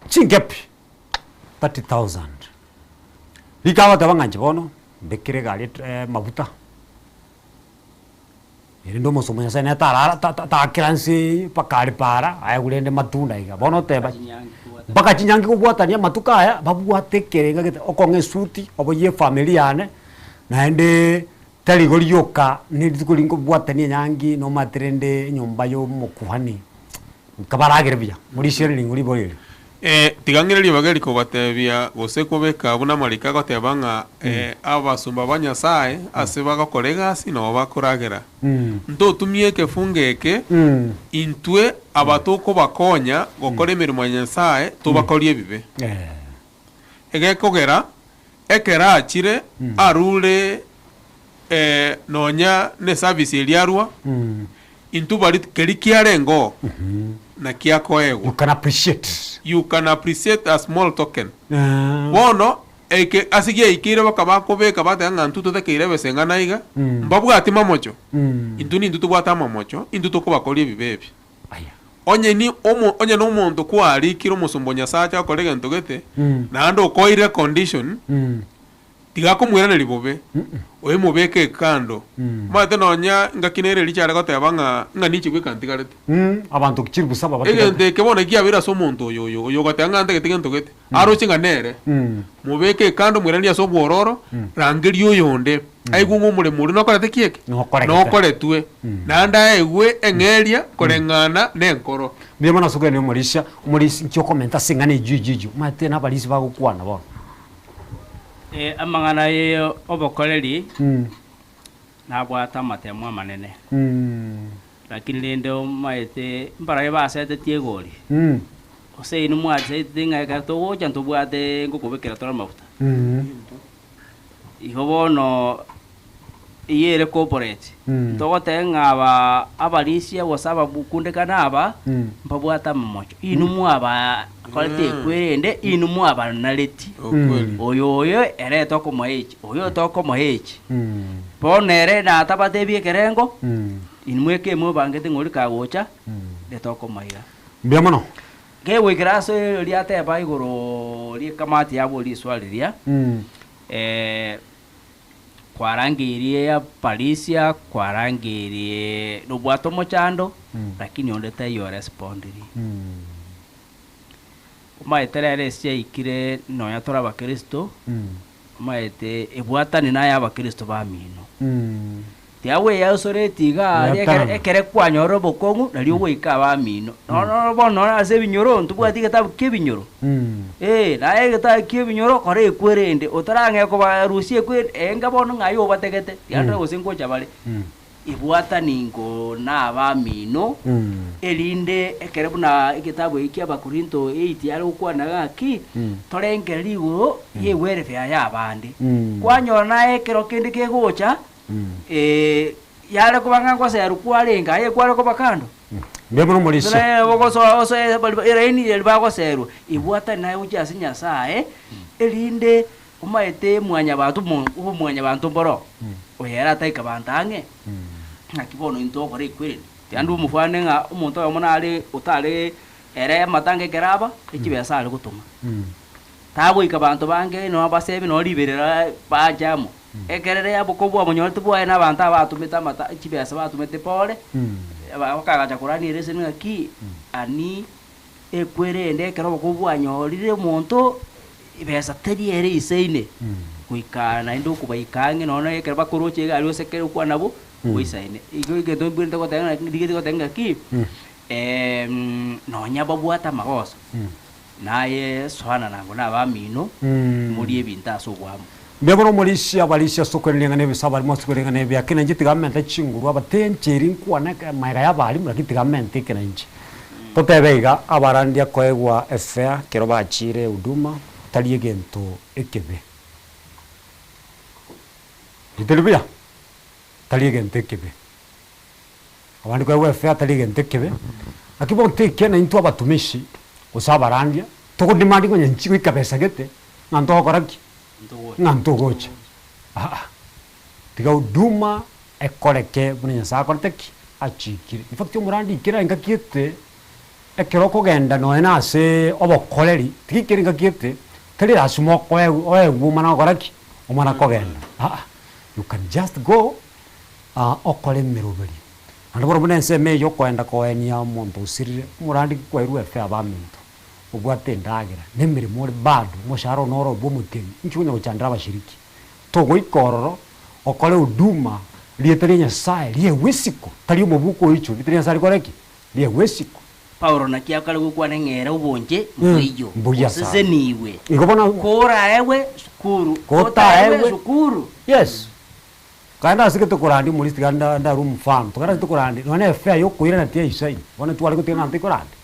chinke pi, 30,000. Rika agoteba ng'a inche bono, mbekere egari mafuta. Erinde omosomba o Nyasae nere tarara ta- ta- taakera nse eye mpaka are paara, aegwe rende matunda iga. Bono oteba mpaka chinyangi kobwatania amatuko aya, babwate ekerenga gete, okong'a esuti, oboyie efamiri yane, naende tari igo rioka, na rituko rinkobwatania enyangi, nomanyete rende enyomba ya omokuhani, nkabaragere buya, morisiere ring'o ribori erio. Eh, tiga ng'ire ribaga eri kobatebia, gose kobeka buna amariko agoteba ng'a eh, abasomba ba Nyasae ase bagokora egasi nabo bakoragera. Ntotumie ekefungo eke intwe aba tokobakonya gokora emeremo ya Nyasae tobakorie ebibe. Egekogera ekero achire arure eh, nonya neservice eria arwa, Intwe baria keria kiarenge oo naki akoegwa. You can appreciate. You can appreciate a small token. Bono Eke ase giaikeire bakaba bakobeka bateba ng'a intwe totakeire ebesa eng'ana iga, mbabwati mamocho. Intwe nintwe tobwate amamocho, intwe tokobakoria ebibe ebi. Onye ni omo onye na omonto kwarikire omosomba o Nyasae ache gokora egento gete, naende okoeire econdition, tiga akomoiraneria bobe, oimobeke ekando. Omanyete nonya ngaki nere Elisha are goteba ng'a ng'a ninche bweka ntigarete. Abanto chilifu saba batigarete. Egento eke bono kiabeire ase omonto oyo oyo oyo ogoteba ng'a ntagete gento gete, aroche ng'a nere, mobeke ekando moiranerie ase obwororo, rangeria oyonde, aigwe ng'a omoremo oria nokorete ki eke? Nokoregete. Nokoretwe, naende aegwe eng'eria koreng'ana nenkoro. Mbuya mono ase okogenda omorisia, omorisia inki okomenta ase eng'ana eyio eyio eyio, omanyete na abarisia bagokwana bono. Amang'ana ya obokoreri nabwate amatemo amanene, lakini rende omaete mbarabwo basetetie egori, gose inwe mwasaetete ng'a ekero togocha ntobwate ngokobekera tore amafuta. Igo bono eyio ere corporate, ntogoteba ng'a aba abarisia gose abakundekane aba, mbabwate amamocho. Inwe mwabakorete ekwerende, inwe mwabanareti. Oyo oyo ere tokomoa echi, oyo tokomoa echi. Bono ere natabatebie ekerengo, inwe mweka emobangete ng'a oria kagocha, ere tokomoa iga. Mbuya mono. Kegoikera ase riria ateba igoro ri'ekamati yabo riswali riria, kwarangeirie Aparisia, kwarangeirie nobwate omochando, lakini onde taiyo orespondiri. Omanyete rero ase yaikire nonya tore abakristo, omanyete ebwatani naye abakristo bamino. Tiagweyasoreti iga aria ekere Bwatana. ekere kwanyorire obokong'u nario ogoika abamino. Nono bono nonye ase ebinyoro ntobwati egetabu kia ebinyoro, eh, naye egetabu kia ebinyoro kora ekwerende otarang'ee kobarusia ekwerende enga bono ng'ai obategete tiarora gose ngocha bare. Ebwatani ingo na abamino, erinde ekere buna egetabu eki kia Abakorinto eight are gokwana ng'aki, torengererie igoro y'ewelfare y'abande. Kwanyora naye ekero kende kegocha, yare koba ng'a ngoserwa kwarenge aye kware koba kando. Mbuya mono omorisia. Naye ogosoa osoe bari eraini eri bagoserwa, ebwatani naye gochia ase Nyasaye, erinde Omaete mwanyabanto omo obomwanyabanto mboro, oyo ere ataika banto ang'e, naki bono intwe togokora ekwerende. Tiga omofwane ng'a omonto oyomo nare otare ere amatanga ekero aba, echibesa are gotoma. Tagoika banto bange noo basebi noo riberera bache amo. Ekerere abokobua omonyorete bwaye na abanto aba batomete amata chibesa batomete pore, bakagacha korania ereseni ng'aki ani Ekwerende ekero obokong'u bwanyorire omonto, ebesa teri ere eisaine, goika naende okobaika ang'e nonya ekero bakoroche iga aria osekere okwane nabwo, oisaine. Igo egento mbwenerete goteba ng'a ndigeti goteba ng'aki, nonya babwate amagoso, naye soana nago na abamino, morie ebinto ase oboamo. Mbuya mono omorisia abarisia ase okoiraneria ng'a nebisa abarimo ase okoiraneria ng'a nebia kera inche tiga mente chinguru abatencheri nkwane magega y'abarimu lakini tiga mente ekera inche. Totebe iga abarandia koegwa efea kero bachiire huduma tari egento ekebe. Ritari buya? Tari egento ekebe. Abande koegwa efea tari egento ekebe, lakini bono tekiana intwe abatumishi gose abarandia togodemand ng'a onye nchi goika besa gete ng'a ntogokora ki? Ng'a ntogocha. Aa, tiga huduma ekoreke buna Nyasaye akorete ki? Achikire. In fact omorandi kera engaki gete, ekero okogenda nonya na ase obokoreri, tiga ekere engaki gete, tari lasima okoegwa oegwe omana gokora ki? Omana kogenda aa, you can just go okore emeroberio. Naende bono buna ensemo eye okoenda koenia omonto osirire, omorandi kwairwe efe abaminto, obwate endagera, na emeremo ore bado, omoshahara oo noro bwa omotienyi, inki okonya gochandera abashiriki? Togoika ororo, okore huduma, rieta ria Nyasaye riegwe isiko, tari omobuko oichwe, rieta ria Nyasaye rikore ki? Riegwe isiko. Paulo naki akare gokwana ng'a ere obonche mboiyo, Mbuya sana. osesenigwe, Igo bono koraegwe sukuru, Kotaegwe. kotaegwe sukuru. Yes. Kande ase gete korandia omorisia tiga nda ndarue omofano, togende ase tokorandia nonya na efare ya okoirana tiyaisaini, bono tware gotiga ng'a ntoikorandia,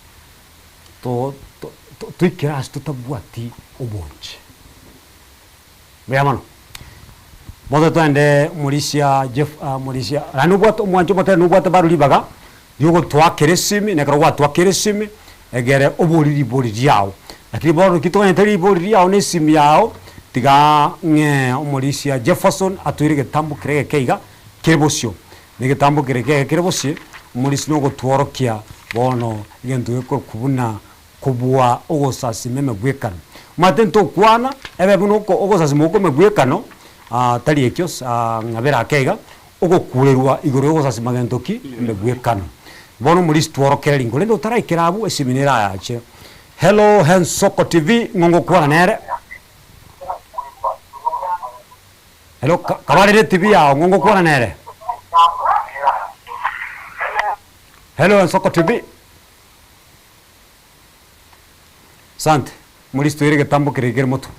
to to toikere ase totabwati obonche. Mbuya mono. Bono toende omorisia Jeff omorisia naende obwate omwancho omotere nobwate bado ribaga riogotoakera esimi, na ekero gwatoakera esimi, egere oborie ribori riao. Lakini bono ki toganyete ribori riao na esimi yao, Tiga ng'ee omorisia Jefferson atoire egetambo keria egeke iga kere bosio. Na egetambo keria egeke kere bosie, omorisia nogotworokia bono egento gekorokwa buna kobua ogosasima emegwekano. Omanyete ntokwana ebe buna oko ogosasima okwo emegwekano, tari ekio ng'a bere ake iga, ogokurerwa igoro yogosasima gento ki? Emegwekano. Bono omorisia tworokereria korende otaraikera abwo esimi nere ayache. Hello Hensoko TV ng'o ngokwana nere? Hello ka- kabarere TV yao ng'o ngokwana nere? Hello Hensoko TV. Asante. Morisi toire egetambo keria kere motwe.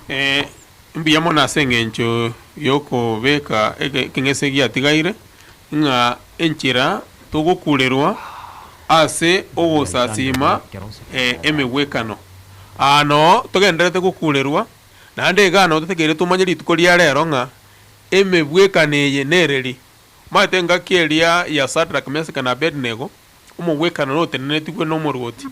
Eh, mbuya mono ase eng'encho yokobeka eke- ekeng'ese giatigaire, ng'a enchera togokurerwa ase ogosasima emegwekano. Aa noo togendererete gokurerwa, naende igaa noo totakeire tomanye rituko ria rero ng'a emegwekano eye nereri. Omanyete engaki eria ya Sadraka, Mesaka na Abednego, omogwekano notenenetigwe nomorwoti.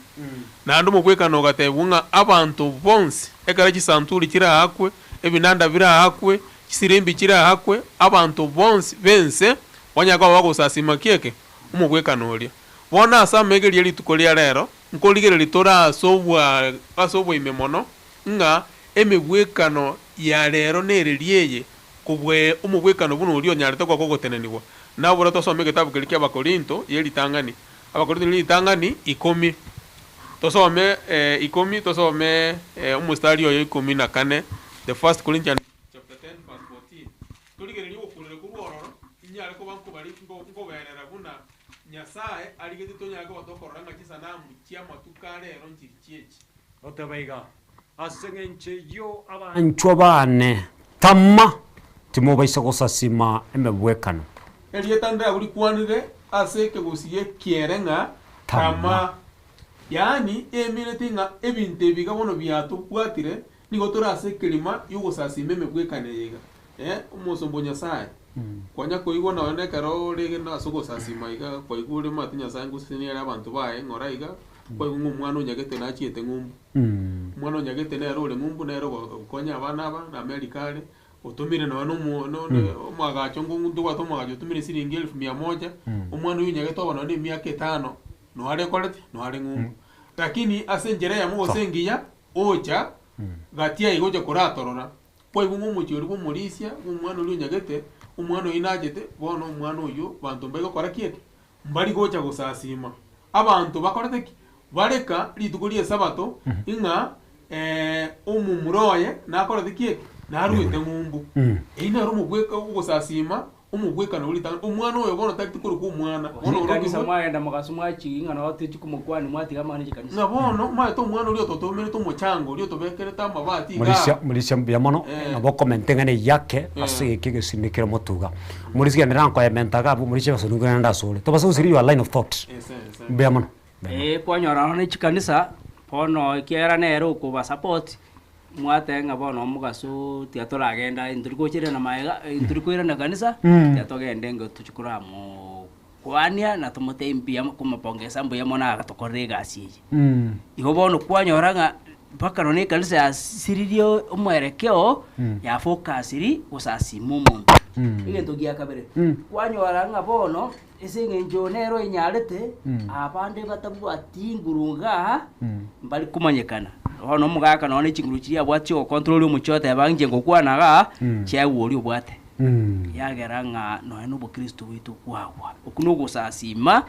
Naende omogwekano ogatebigwa ng'a abanto bonsi, ekero chisanturi chiraakwe, ebinanda biraakwe, chisirimbi chiraakwe, abanto bonsi b'ense banyare koba bagosasima ki eke? Omogwekano oria. Bono ase amaiga rituko ria rero, nkorigereria tore ase obwa ase oboime mono, ng'a emegwekano ya rero nereria eye kobua omogwekano buna oria onyarete koba kogotenenigwa. Nabora tosome egetabu keria ki'Abakorinto ye ritang'ani, Abakorinto ritang'ani ikomi, tosome ikomi, tosome omostari oyo ikomi na kane, the first Corinthians chapter 10 verse 14, torigererie ogokurera korwa ororo, inyare koba nkobari nkoberera buna Nyasae arigetie tonyare koba tokorora ng'a chisanamu chi'amatuko a rero nchiri chi'echi. Goteba iga, Ase engencho eyio abanchwa baane, tama, timobaisa gosasima emegwekano. Erieta ndagurikwanire ase ekegusii ekiere ng'a tama, yaani emineti ng'a ebinto ebi iga bono biatobwatire, nigo tore ase ekerima y'ogosasima emegwekano eye iga. Eh, omosomba o Nyasae, kwanya koigwa nonya na ekero ore ase ogosasima iga, kwaigwa ore omanyete Nyasae ngosesenia are abanto baye ng'ora iga, kwaigwa ng'a omwana onyagete nachiete ng'umbu. Omwana onyagete nere ore ng'umbu nere ogokonya abana aba na America are, otomire nonya na omo no no omoagacho ngo ntobwate omoagacho otomire siringi elfu mia moja, omwana oywo onyagete oba nonya na emiaka etano, noare koreti, noare ng'umbu. Lakini ase enchera eyemo gose engiya, ocha gati aye gocha koratorora, Kwaigwa ng'a omochie oria bw'omorisia bw'omwana oria onyagete, omwana oyio nachete, bono omwana oyio banto mbari gokora ki eke? Mbari gocha gosasiima. Abanto bakorete ki? Bareka rituko ri'Esabato ng'a omomura oye nakorete ki eke? Naruete ng'umbu. Eyio nero omogweka ogosasiima, omogwekano o ritang'ani. Omwana oyo bono tari korokwa omwana, bono Gose ekanisa orokigwe mwagenda mogaso mwachigwa ng'a noo tochi komokwania mwatiga amang'ana e chikanisa. ng'a bono omanyete omwana oria ototomerete omochango oria otobekerete amabati igaa. Morisia morisia mbuya mono Eh. nabo okomente ng'a neyake ase egeki egesini kere motuga. Morisia genda nankoementa iga abwo morisia ebasoni nkorende asore. Tobasa gosiria your line of thought. Ese ese. Mbuya mono. Mbuya mono. Ee kwanyora nonya ne chikanisa, bono ekiagera nere okobasupport, mwateba ng'a bono omogaso tiga toragenda intwe torigocherana magega, intwe torikoirana kanisa, tiga togende engo tochie koramokwania na tomotebie mbuya komopongesa mbuya mono agatokorera egasi eye. Igo bono kwanyora ng'a mpaka nonye ekanisa yasiririe omwerekeo, yafocusiri gosasima omonto. Egento gia kabere, kwanyora ng'a bono. Ase engencho nere oyenyarete, abande batabwati nguru igaa, mbari komanyekana. Bono omogaka nonya ne chinguru chiria abwate chiogocontrol omochie oteba inche ngokwana igaa, chiaegwa oria obwate. Yagera ng'a nonya na obokristo bwaito kwagwa. Okwo na ogosasima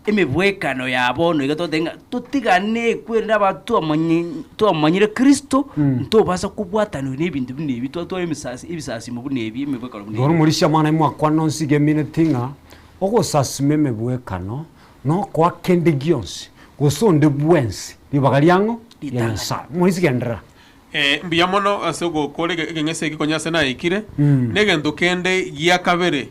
emebwekano ya bono iga togoteba ng'a totigane ekwerende abanto twamanye twamanyire kristo, ntobasa kobwatanwa na ebinto buna ebi, twatwara emisasi ebisasimo buna ebi emebwekano buna Igoro ebi. omorisia mwana imwakwana onsi iga emineti ng'a ogosasima emebwekano nokoa kende gionsi, gose onde bwensi, ribaga riang'o? Ria Ritang'ani. Nyasae. Morisia genderera. Eh, mbuya mono ase ogokora ege- ekeng'ese eke konya ase naikire, na egento kende gia kabere,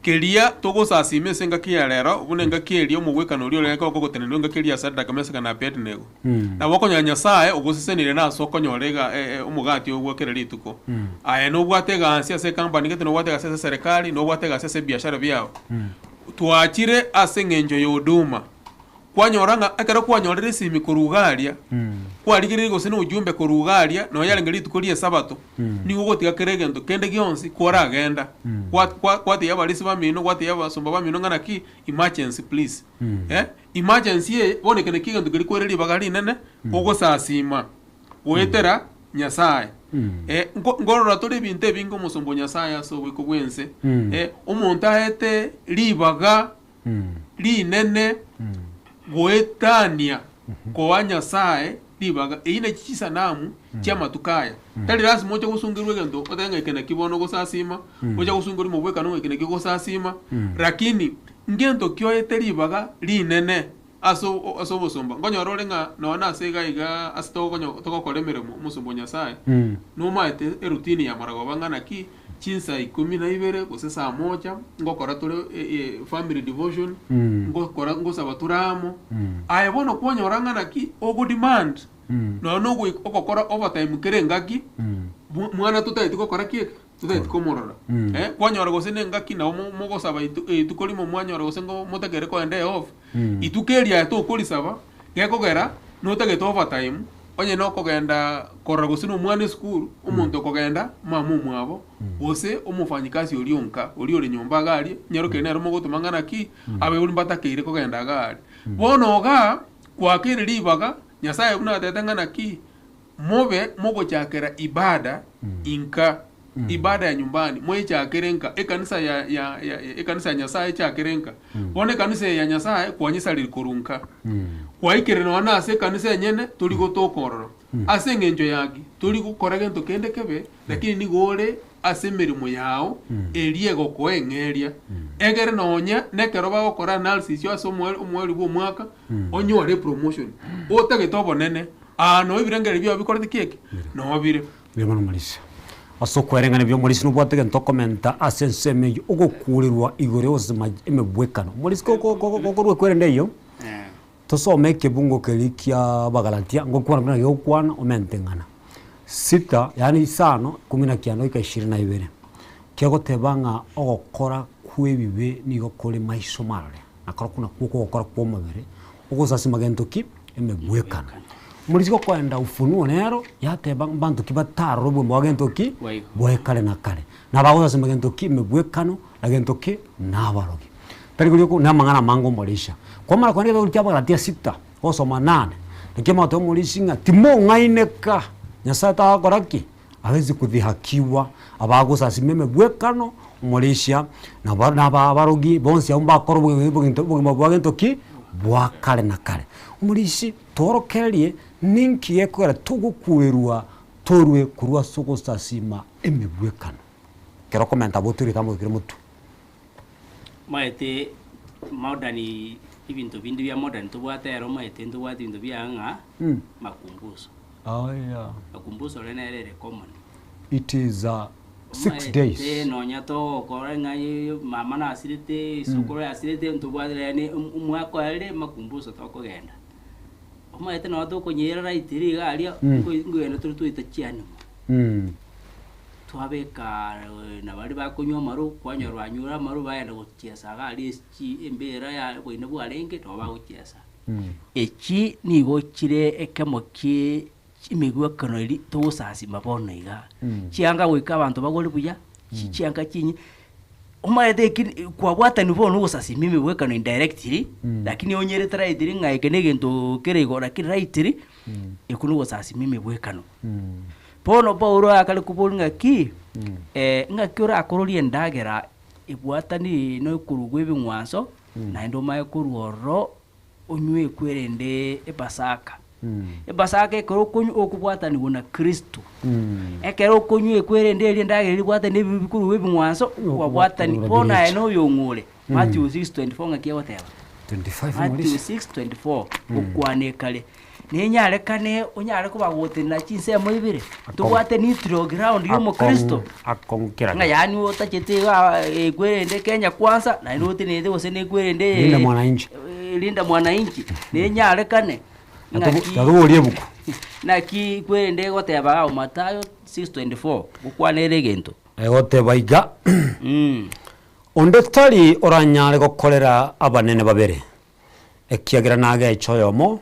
keria togosasima ase engaki ya rero, buna engaki eria omogwekano oria orenge ogotenenwa engaki eria ya Sadraka, Mesaka na Abednego. Nabo okonyora Nyasae ogosesenire nase okonyora ega e- e omogati oo bwa kera rituko. Aye nobwate egasi ase ecompany gete, nobwate egasi ase eserekari, nobwate egasi ase ebiashara biao. Twachire ase eng'encho ya huduma. Kwanyora ng'a ekero kwanyorire esimi korwa iga aria, kwarigereire gose na ujumbe korwa iga aria, nonya yarenge rituko ria esabato, nigo ogotiga kera egento kende gionsi kwaragenda, kwa kwa kwatebia abarisia bamino, gwatebia abasomba bamino ng'a naki, emergency please, eh, emergency eye, bono eke nakio egento keria koire ribaga rinene, ogosasima goetera Nyasaye. Eh, nko nkorora tore ebinto ebinge omosomba o Nyasaye ase oboiko bw'ense, eh, omonto aete ribaga rinene goetania koa Nyasae ribaga. Eyio nachi chisanamu chi'amatuko aya. Tari lasima oche gosungerwa egento otebe ng'a eke naki bono ogosasima, oche gosungerwa omobwekano ng'a eke naki ogosasima, lakini ngento ki oete ribaga rinene ase ase obosomba. Nkonyora ore ng'a nonya na ase iga iga ase togonyo togokora emeremo omosomba o Nyasae, nomaete erutini ya maragoba ng'a naki. Chinsa ikomi na ibere gose saa moja ngokora tore family devotion, ngokora ngosaba tore amo. Aye bono kwanyora ng'a naki ogo demand nonya na ogoika ogokora overtime kera engaki, mwana totageti gokora ki eke? Totageti komorora. Kwanyora gose na engaki nabo mo- mogosaba itu rituko rimo mwanyora gose ngo motakere kogenda eoff, ituko erio aye tokorisaba, gekogera notagete overtime. Onye nokogenda korora gose nomwana esukuru, omonto okogenda mama omwabo, gose omofanyikasi oria onka, oria ore nyomba iga aria, nyaroke nere mogotoma ng'a naki, abaibori mbatakeire kogenda iga aria. Bono igaa, kwakeire ribaga, Nyasaye buna atebete ng'a naki, mobe mogochakera ibada inka, ibada ya nyumbani, moyechakere nka, ekanisa ya ya ya ekanisa ya Nyasaye echakere nka. Bono ekanisa eye ya Nyasaye kwanyesariri korwa nka. Kwaikire nonya na ase ekanisa enyene tori gotoka ororo. Ase eng'encho ya ki? Tori gokora gento kende kebe, lakini nigo ore ase emeremo yao eria egokoa eng'eria. Egere nonya nekero bagokora analysis ase omoerio omoerio bwa omwaka, onyore epromotion. Otagete obonene, aa noo ebirengererio biao bikorete ki eke? Noo bire. Mbuya mono Omorisia. Ase okwereng'ana buya Omorisia nobwate egento okomenta ase ensemo eyio, ogokurerwa igoro y'ogosesema emebwekano. Omorisia ko- ko- ko- kokorwa ekwerende eyio, tosome ekebungo keria kia Abagalatia, ngokwana buna gegokwana omente ng'ana. Sita, yaani isano, kumi na kianda goika ishirini na ibere, kegoteba ng'a ogokora kw'ebibe nigo kore maiso marore, nakorokwo nakwo okogokora kw'omobere, ogosasima gento ki? Emegwekano. Omorisia gokoenda ufunuo nero, yateba mbanto ki batarore obogima bwa gento ki? Bwa kare na kare. Na bagosasima gento ki? Emegwekano, na gento ki? Na abarogi. Tari koria oko na amang'ana amange omorisia. Kwamara kogenda ekebego kia Abagalatia sita, gosoma nane, naki omogotebia omorisia ng'a timong'aineka, Nyasaye tagokora ki? Awezi kudhihakiwa, abagosasima emegwekano, omorisia, na na abarogi, bonsi abwo mbakore obogima bwa gento ki? Bwa kare na kare. Omorisia, tworokererie ninki gekogera togokuerwa torue korwa ase ogosasima emegwekano. Ekero okomenta abwo otoire egetambo kere motwe. Omanyete modern ebinto binde bia modern tobwate ero omanyete ntobwate ebinto bia ng'a makumbuso. Makumbuso ere nere ere common. It is six days. Omanyete nonya togokora ng'a mama nasirete, esokoro yasirete ntobwate yaani omwaka oerire makumbuso tokogenda. Omanyete nonye tokonyera right riga aria, nkogenda tore twaita chianimo. Twabeka na baria bakonywa amaru, kwanyora banyure amaru bagenda gochiesa iga aria ase embera ya oboina bwarenge nabo bagochiesa. Echi nigo chire ekemo kie emegwekano eria togosasima bono iga. Chianga goika abanto bagore buya, chianga chinyi, omanyete eki kwabwatani bono ogosasima emegwekano indirectly, lakini onyerete rightly ng'a eke na egento kere igo lakini rightly, ekwo nogosasima emegwekano. Bono Paulo akare koboria ng'aki, ng'aki orakororie endagera ebwatanire nokorua kw'ebing'wanso, naende omanye korua ororo onywe ekwerende Epasaka. Epasaka ekero okonywa okobwatanigwa na Kristo. Ekero okonywa ekwerende eria endagera eria ebwatani ebibe bikorua ebing'wanso, kwabwatani bono aye noyong'o ore. Matthew 6:24 ng'aki egoteba? 25 Matthew Maurice. 6:24 gokwana ekare. Nenyarekane onyare koba gotenena chinsemo ibere, tobwate neutral ground ya omokristo, Akong'u ng'a yaani otachete igaa ekwerende Kenya kwanza, naende otenenete gose nekwerende Linda mwananchi. Linda mwananchi, nenyarekane ng'aki Tatoboria ebuku. naki kwerende egoteba igaa Mathayo 6:24 gokwana ere egento. Egoteba iga, Onde tari oranyare gokorera abanene babere. Ekiagera nageche oyomo,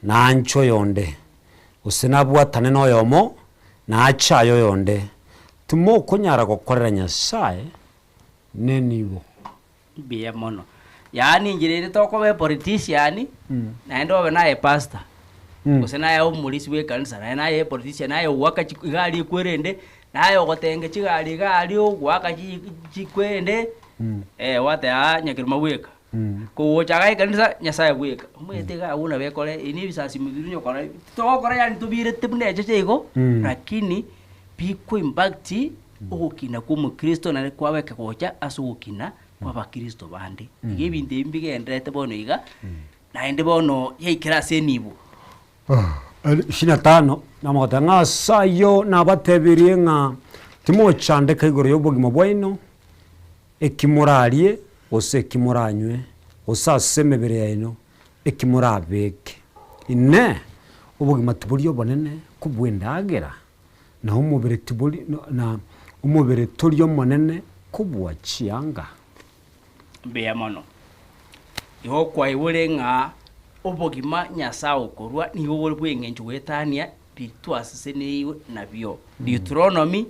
na anche oyonde, gose nabwatane noyomo, na achaye oyonde, timokonyara gokorera Nyasae nenibo. Mbuya mono. Yaani inchera ere tokoba epolitician, naende obe naye pastor, gose naye omorisia bwa ekanisa, naye naye epolitician, naye ogoaka chi egari ekwerende, naye ogotenga chigari iga aria ogoaka chi chikwerende, gwateba aa nyakiruma bweka. Kogocha iga ekanisa, Nyasaye bweka. Omanyete iga abwo nabo ekore, ebi na ebisasimo biria onye okora, togokora yaani tobirete buna echeche igo, lakini biko impact ogokina kwa omokristo naende kwaba ekegocha ase ogokina kwa abakristo bande. Iga ebinto ebi mbigendererete bono iga, naende bono yaikire ase enibo. Ishirini na tano, namogoteba ng'a ase ayio nabatebirie ng'a timochandeka igoro y'obogima bwaino, eki morarie, gose eki moranywe, gose ase emebere yaino, eki morabeke. Inee! Obogima tibori obonene kobua endagera? Na omobere tibori na omobere tori omonene kobua chianga? Mbuya mono. Igo kwaigure ng'a obogima Nyasae okorua nigo bore bw'eng'encho goetania biria twasesenirwe nabio. Deuteronomy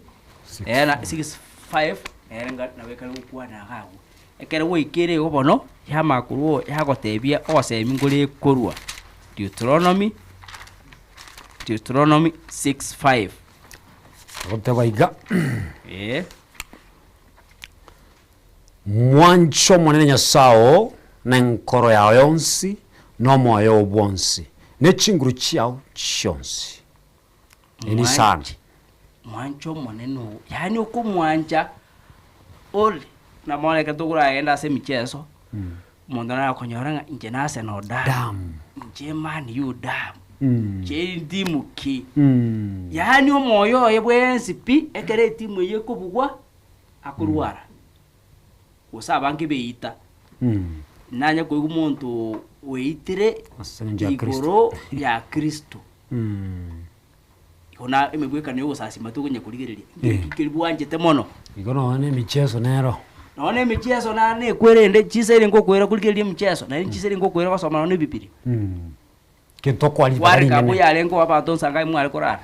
ere 6:5 nere nga nabo ekare gokwana iga abwo. Ekero gwaikire igo bono, yamanya korwa yagotebia ogosemi nkore korwa Deuteronomy Deuteronomy 6:5. Agoteba iga, Ee. Mwanche Omonene Nyasae oo nenkoro yao yonsi, na omoyo oo bwonsi, ne chinguru chiao chionsi. Eri sana. Mwanche, mwanche Omonene oo, yaani okomwancha ore, buna bono ekero tokoragenda ase emicheso, omonto nare okonyora ng'a inche na Arsenal damu, Damu. inche Man U damu, inche entimu ki, yaani omoyo oye bwensi pi, ekero etimu eyio ekobugwa, akorwara, gose abange beita. Nanye koigwa omonto oitire Ase engencho ya Kristo. igoro ya Kristo. Igo na emegwekano ya ogosasima tokonya korigereria, nki keria bwanchete mono. Igo nonya na emicheso nero. Nonya na emicheso naro nekwerende, chinsa ere nkokwera korigereria emicheso, naende chinsa ere nkokwera gosoma nonya na ebibiria. Gento okoa ribaga Kwareka abwo rinene. yarenge abanto nsangaye mware korara,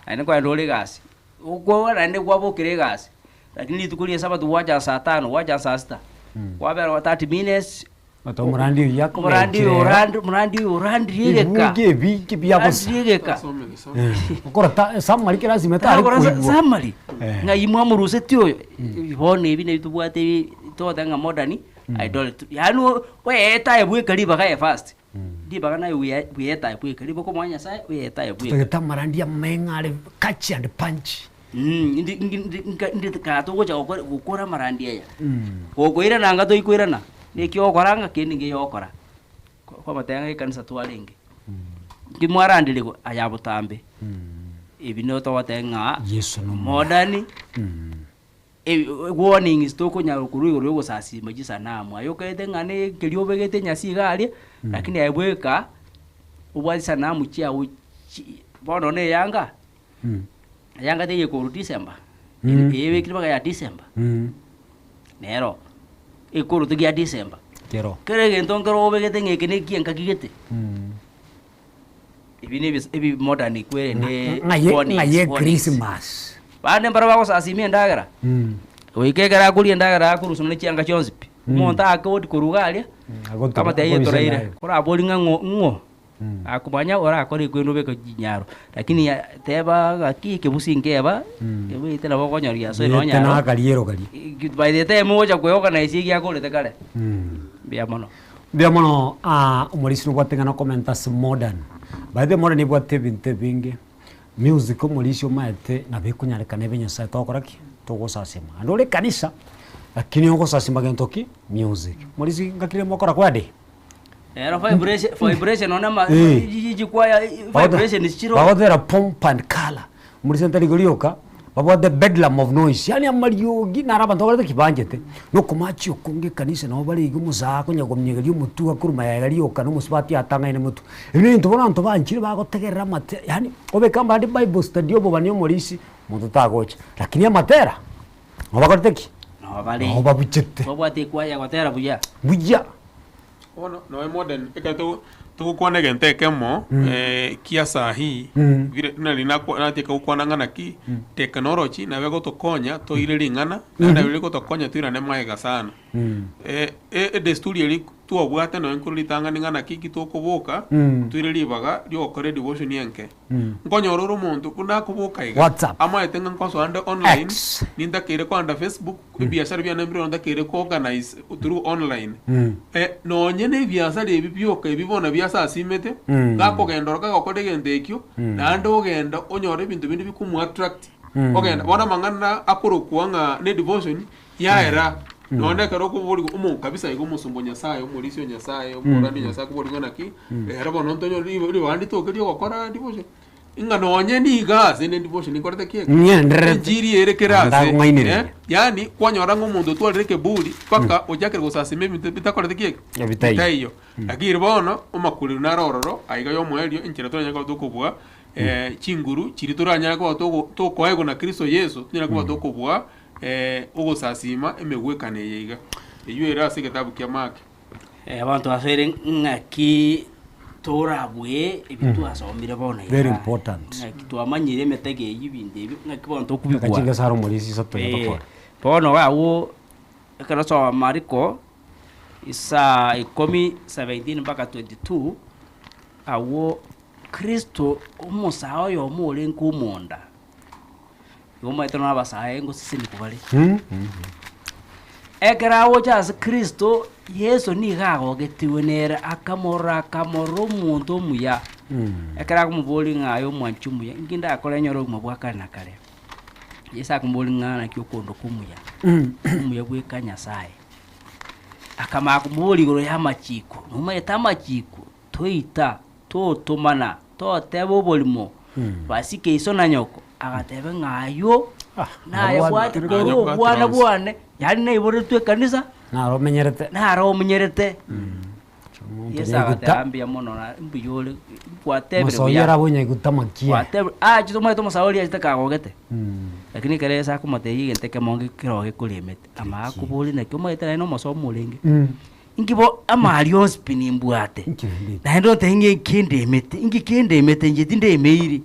naende kwarenge ore egasi, okwo naende kwabokire egasi, lakini rituko ria esabato gwacha saa tano, gwacha saa sita, kwabera oo 30 minutes, Ata omorandi oyio omorandi oyo akogechire ero. orandi omorandi oyo orandirie egeka, Ebibugi ebinge bia bosa. orandirie egeka. Okora ta summary kera ase tari Tagokora sa- koigwa. summary, Eh. ng'ai mwamorusetie oyo, bono ebi nabio tobwate ebi togoteba ng'a modern idolatry, yaani oeete aye bweka ribaga aye first. Ribaga naye buya buyetae bweka, riboka omwana Nyasaye oyetae bweka. Totagete amarandia ameng'e are catchy and punchy. Ndi ndi ndi nka ndi kaa togocha gokora gokora amarandia aya. Gokoirana anga toikoirana, neki ogokora anga kende nkeiyo ogokora. Kwamotebia ng'a ekanisa twarenge, nki mwaranderigwe? Aya botambe. Ebi nigo togoteba ng'a Yeso nomuya. modern. Warnings tokonyara korwa igoro yogosasima chisanamu, aye okaete ng'a ne keria obegete enyasi iga aria, lakini aye bweka obwate chisanamu chiago chi bono na eyanga, eyanga teiyo ekorwa December, eye ebekire mpaka ya December, nero, ekoroto gia December. Kero. Kera egento nkero obegete ng'a eke na eki engaki gete, ebi na ebis ebi modern kwerende Ng'aye warnings, ng'aye warnings. Christmas. Bande mbaro bagosasima endagera, goika ekero akoria endagera akorusana ne chianga chionsi pi. Omonto ake odi korwa iga aria, Agotoka, akamotebia akorusia toraire, endagera. korabori ng'a ng'o ng'o, akomanya orakore ekwende obeke chinyaro. Lakini ya teba ng'aki ekebusi nkeba, ebuete nabo okonyora giasoire Gete nonye aro, nakariero karia. by the time ogocha kweorganize egiakorete kare, mbuya mono. Mbuya mono aa omorisia nobwate ng'a nokomenta ase modern. By the way modern ebwate ebinto ebinge. Music omorisia omaete nabo ekonyarekana ebe nyasaye togokora ki? Togosasima. Naende ore ekanisa lakini ogosasima gento ki? Music. Omorisia ngaki rende mokora kwade? Ero vibration vibration nonye ama Eh. chikwaya vibration chiro. Bagotera pomp and colour. Omorisia tari igo rioka, babwate bedlam of noise, yaani amariogi naro abanto bakorete ki? Banchete. Na okomachia okonge ekanisa nabo bare iga omosae akonya kominyokeria omotwe akorwa mayega rioka na omosubati atang'aine motwe. Ebi nebinto bono abanto banchire bagotegerera amate yaani obeke abande bible study obobani omorisia, omonto tagocha. Lakini amatera, nabo bakorete ki? Nabo bare. Nabo babuchete. Babwate ekwaya gotera buya. Buya. Bono noe modern ekero togo togokwana egento ekemo kia sahi bire nari nakwa natieka gokwana ng'a naki technology nabo egotokonya toire ring'ana naende nabo rigotokonya toirane magega sana. Edesturi eria twabwate nonya nkorwa ritang'ani ng'a naki ki tokoboka toire ribaga riogokora edevotion enke. Nkonyora ore omonto buna akoboka iga, WhatsApp. amaete ng'a nkosoa nde online, X. nintakeire koenda Facebook, ebiasara biane mbire ntakeire ko organize through online. Eh, nonye na ebiasara ebi bioka ebi bono biasasimete, gakogenda oro kagokora egento ekio, naende ogenda onyore ebinto binde bikomo attract, ogenda bono amang'ana akorokwa ng'a ne devotion, yaera. Nonye ekero okoborigwa omo kabisa iga omosomba o Nyasaye, omorisia o Nyasaye, omorani o Nyasaye akoborigwa ng'a naki, ere bono ntonyore riba ribaga nditoke riogokora devotion, ng'a nonye niga ase ne devotion nkorete ki eke? Ng'endererete. Enchiri ere kera ase, Ndakong'ainereria. eh, yaani kwanyora ng'a omonto otwarire ekeburi mpaka ochakire gosasima ebinto bitakoreti ki eke? Ebitaiyo. Bitaiyo. Lakini bono, omakureri naro ororo, aiga ya omoerio, enchera toranyare koba tokobua chinguru chiria toranyare koba togo tokoegwa na Kristo Yeso, tonyare koba tokobua ogosasiima emegwekano eye iga, eyio ere ase egetabu kia Mark. Abanto basoire ng'aki torabue ebi twasomire bono iga. Very important. Ng'aki twamanyire emetego eyio ebinto ebio ng'aki bono tokobigwa. Mpaka chingesaro omorisia isato Eh, tokore. bono iga abwo ekero osoma Mariko isaa ikomi 17 mpaka 22, abwo Kristo omosae oyomo orenge omonda. Igo omanyete nonya abasae ngosesenigwa bare. Ekero agocha ase Kristo, Yeso nigo agogetigwe nere, akamorora akamorora omonto omuya. Ekero akomoboria ng'a aye omwanchi omuya, inki ndakore nyore obogima bwa kare na kare? Yeso akomoboria ng'a naki okondoka omuya, omuya bweka Nyasaye. Akamanya komoboria igoro ya amachiko, nomanyete amachiko, toita, totomana, toteba oborimo, basike iso na nyoko. Agateba ng'a ayio naye bwate korwa obwana bwane, yaani naiboretwe ekanisa, Naro omenyerete. naro omenyerete. Omonto Yeso nyaiguta. agateba mbuya mono na mbuya ore, gwatebire Mosoi buya. arabwo nyaiguta makia. Gwatebire, achete omanyete omosae oria achete kagogete. Lakini ekero Yeso akomotebia egento ekemo nkero gekoremete, amanye akoboria naki omanyete naye nomosomi orenge. Inki bo amari onsi pi nimbwate, naende ontebie ng'a inki ndemete, inki kendemete inche tindemeiri.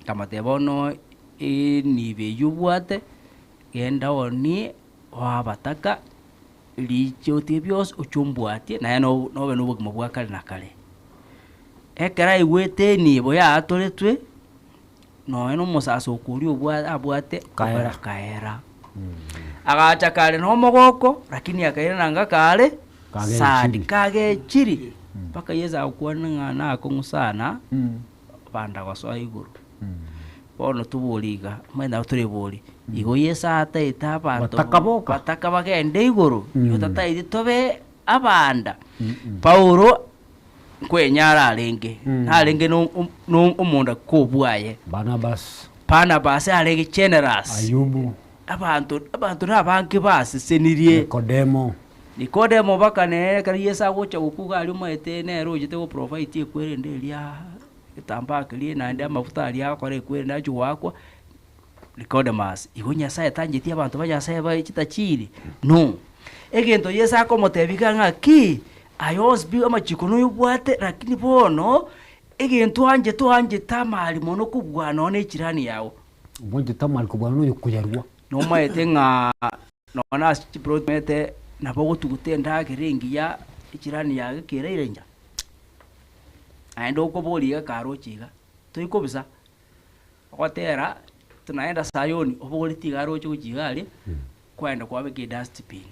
Nkamotebia bono enibo eyio obwate, genda oonie oe abataka, riche otige bionsi oche ombwatie naye no nobe na obogima bwa kare na kare. Ekero aigwete enibo yaatoretwe, nonya na omosasoko oria obwa abwate Kaera. okaera. Agacha kare na omogoko, lakini akairana ng'a kare Kagechiri. sad, kagechiri. Mpaka Yeso agokwana ng'a nakong'u sana, banda gosoa igoro. Bono tobori iga, omanyete nabo torebori, igo Yeso ataete abanto Bataka boka. bataka bagende igoro, igo tataeti tobe abanda. Paulo nkwenyara arenge, narenge no no omonda kobwaye. Barnabas. Barnabas arenge generous. Ayubu. Abanto abanto nabange basesenirie. Nikodemo. Nikodemo mpaka nere ekero Yeso agocha gokwa iga aria omanyete nere ochete go provide ekwerende eria egetambaa keria naende amafuta aria agokora ekwerende achia goakwa, Nicodemus, igo Nyasaye tancheti abanto ba Nyasaye bae chitachiri? No. Egento Yeso akomotebia iga ng'a ki, aye onsi pi amachiko noyobwate, lakini bono, egento oanchete oanchete amari mono kobua nonya na echirani yago. Omwanchete amari kobua nonya okoyarua. Nomaete ng'a nonya na ase chiploti omanyete nabo ogotuguta endagera engiya echirani yago ekeraire incha. Naende okoboria iga karoche iga, toikobisa. Ogotera, Tunaenda Sayoni, obogoretie iga aroche gochia iga aria, kwaenda kwabeka edustbin.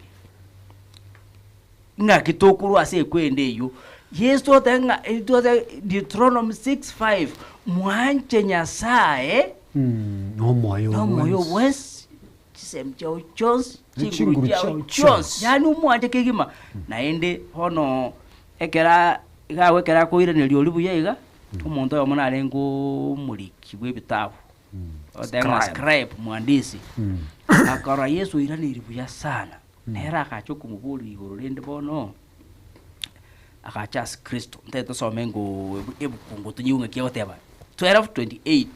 Ng'aki tokorwa ase ekwende eyio? Yeso oteba ng'a twateba Deuteronomy 6:5, mwanche Nyasaye Nomoyo nomoyo bwensi. bwensi, chisemi chiao chionsi, Ne chinguru chinguru chiao chiao chionsi, chionsi. yaani omwanche kegima. Naende bono ekera iga agwo ekero akoiraneria oria buya iga, Omonto oyomo narenge omoriki bw'ebitabu, ogoteba ng'a scribe, mwandisi, akarora Yeso oiraneirie buya sana, nere agacha okomoboria igoro rende bono, agacha ase Kristo. Ntagete tosome ngoo ebu ebuku ngo tonyigwe ng'aki egoteba, 12:28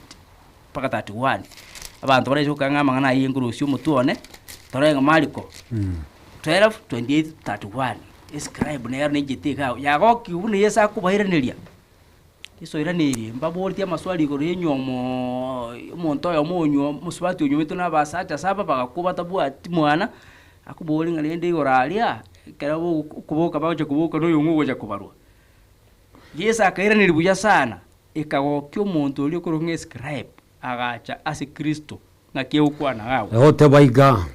mpaka 31, abanto barache gokora ng'a amang'ana ayio nkorusia omotwe one, torore ng'a Mariko 12:28-31. Escribe nero nenchete iga agwo, yagokigwa buna Yeso akobairaneria. Yeso oiraneirie, mbaboretie amaswali igoro ya enywomoo omonto oyomo onywo omosubati onywometwe na abasacha saba bagakwa batabwati mwana, akoboria ng'a rende igoro aria, ekero bogo okoboka bagocha koboka na oyong'u ogocha kobarwa. Yeso akairaneria buya sana, ekagokia omonto oria okorokwa ng'a escribe, agacha ase Kristo, ng'aki egokwana iga agwo. Egoteba iga,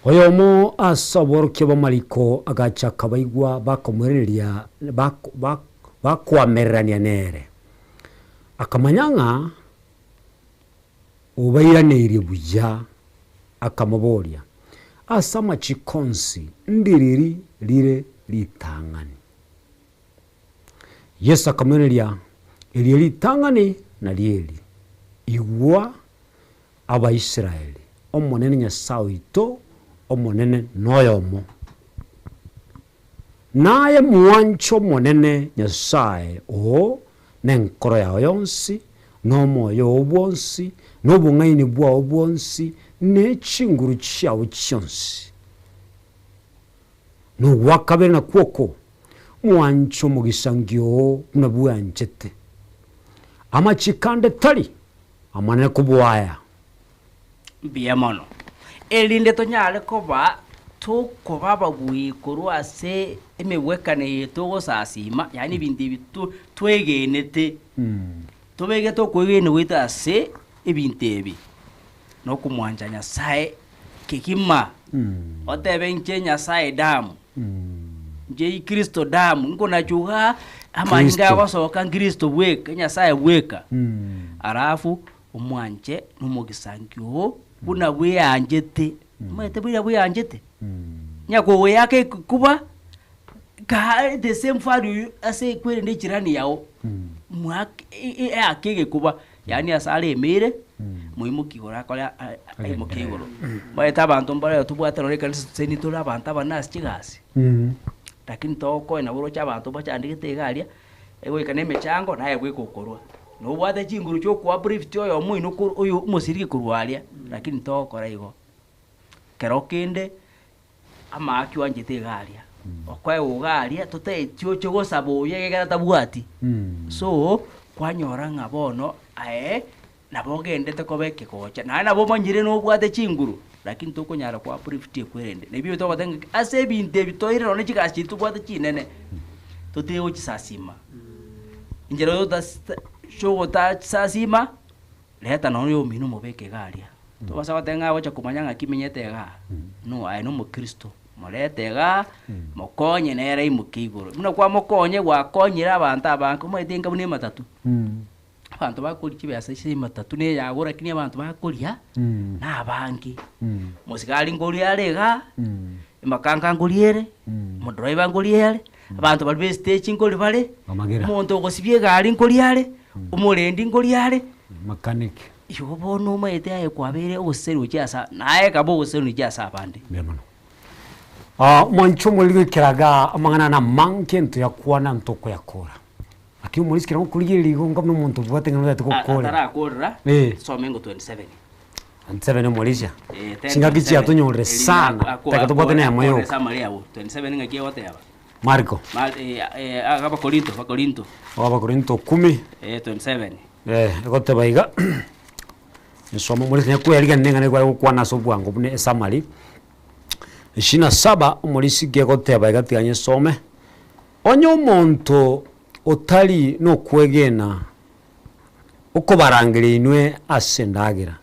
Oyomo ase aborokia b'amariko agacha akabaigwa bakomoiraneria bakoamererania nere, akamanya ng'a obairaneirie buya, akamoboria, Ase amachiko onsi ndiriri rire ritang'ani? Yeso akamoiraneria, Erio ritang'ani nario eri, Igwa, Abaisraeli, Omonene Nyasae oito, Omonene noyomo. Naye mwanche Omonene Nyasae oo nenkoro yao yonsi, na omoyo oo bwonsi, na obong'aini bwao bwonsi, ne chinguru chiao chionsi. Na ogwa kabere nakwo oko, Mwanche omogisangio oo buna bwanchete. Amachiko ande tari amanene kobua aya. Mbuya mono, erinde tonyare koba tokoba ababui korwa ase emegwekano eye togosasima, yaani ebinto ebi twegenete, tobegete okwegena gwaito ase ebinto ebi, na okomwancha Nyasae kegima, otebe inche Nyasae damu, inche Kristo damu, nkonacha igaa amanyinga Kristo. agosoka Kristo bweka, Nyasae bweka, alafu Omwanche nomogisangio oo buna bweanchete. Omanyete buna bweanchete? Nyakogoyaka ekuba kaa the same value ase ekwerende echirani yao, mwake eake egekuba, yaani ase aremeire, moimokie igoro akore aimoke igoro. Omanyete abanto mbare tobwate nonye ekanisa toseseniri tore abanto abanene ase chigasi, lakini togokonya nabo oroche abanto bachandegete iga aria. Egoika nemechango, naye bweka okorua. Nobwate chinguru chi'okoa uplift oyomo oino korwa oyo omosiriki korwa aria, lakini togokora igo. Kero kende, amaaki oanchete iga aria, okoegwa iga aria, totaeti oche gosaba oyo egekera tabwati. So, kwanyora ng'a bono aye, nabo ogendete koba ekegocha, naende nabo omanyire nobwate chinguru, lakini tokonyara koa uplift ekwerende. Na ebio togoteba ng'a ase ebinto ebi toire nonye chigasi chiria tobwate chinene, totige gochisasima. Enchera oyotasita chogotasasima, reta nonye oyomino omobeke iga aria. Tobasa goteba ng'a agocha komanya ng'aki menyete igaa, no aye na omokristo, morete igaa, mokonye nere aimoke igoro. Buna kwamokonye gwakonyire abanto abange, omanyete enka buna ematatu. Abanto bakoria chibesa ase ematatu na eyagoro lakini abanto bakoria nabange. Mosigari nkoria are igaa, emakanga nkoria ere, omodriver nkoria are, abanto baria ba estage nkoria bare, Amagera. omonto ogosibia egari nkoria are, omorendi nkoria are. Mechanic. Igo bono omanyete aye kwabeire ogosesenigwa gochia ase naye kaba ogosesenigwa gochia ase abande. Mbuya mono. Mwanche omoriri goikera amang'ana namange ntoyakwana ntokoyakora. Lakini omorisia ekero ngokorigereria igo nka buna omonto obwate ng'a notagete gokorera. Atarakorera, Eh. soma engo 27. 27 omorisia. Eh, 10 Chingaki 27. chiatonyorire Erinde sana. Teka tobwate neyemo akore yoka. summary abwo. 27 ng'aki egoteba. Mariko. Ma, eh, eh, Abakorinto, Abakorinto. Abakorinto kumi. Eh, 27. Eh, egoteba iga, nsome omorisia nyakwerigereria neng'ana ekware gokwana ase obwango buna esummary. Ishirini na saba, omorisia gegoteba iga tiga nyesome. Onye omonto otari nokwegena okobarangeria inwe ase endagera,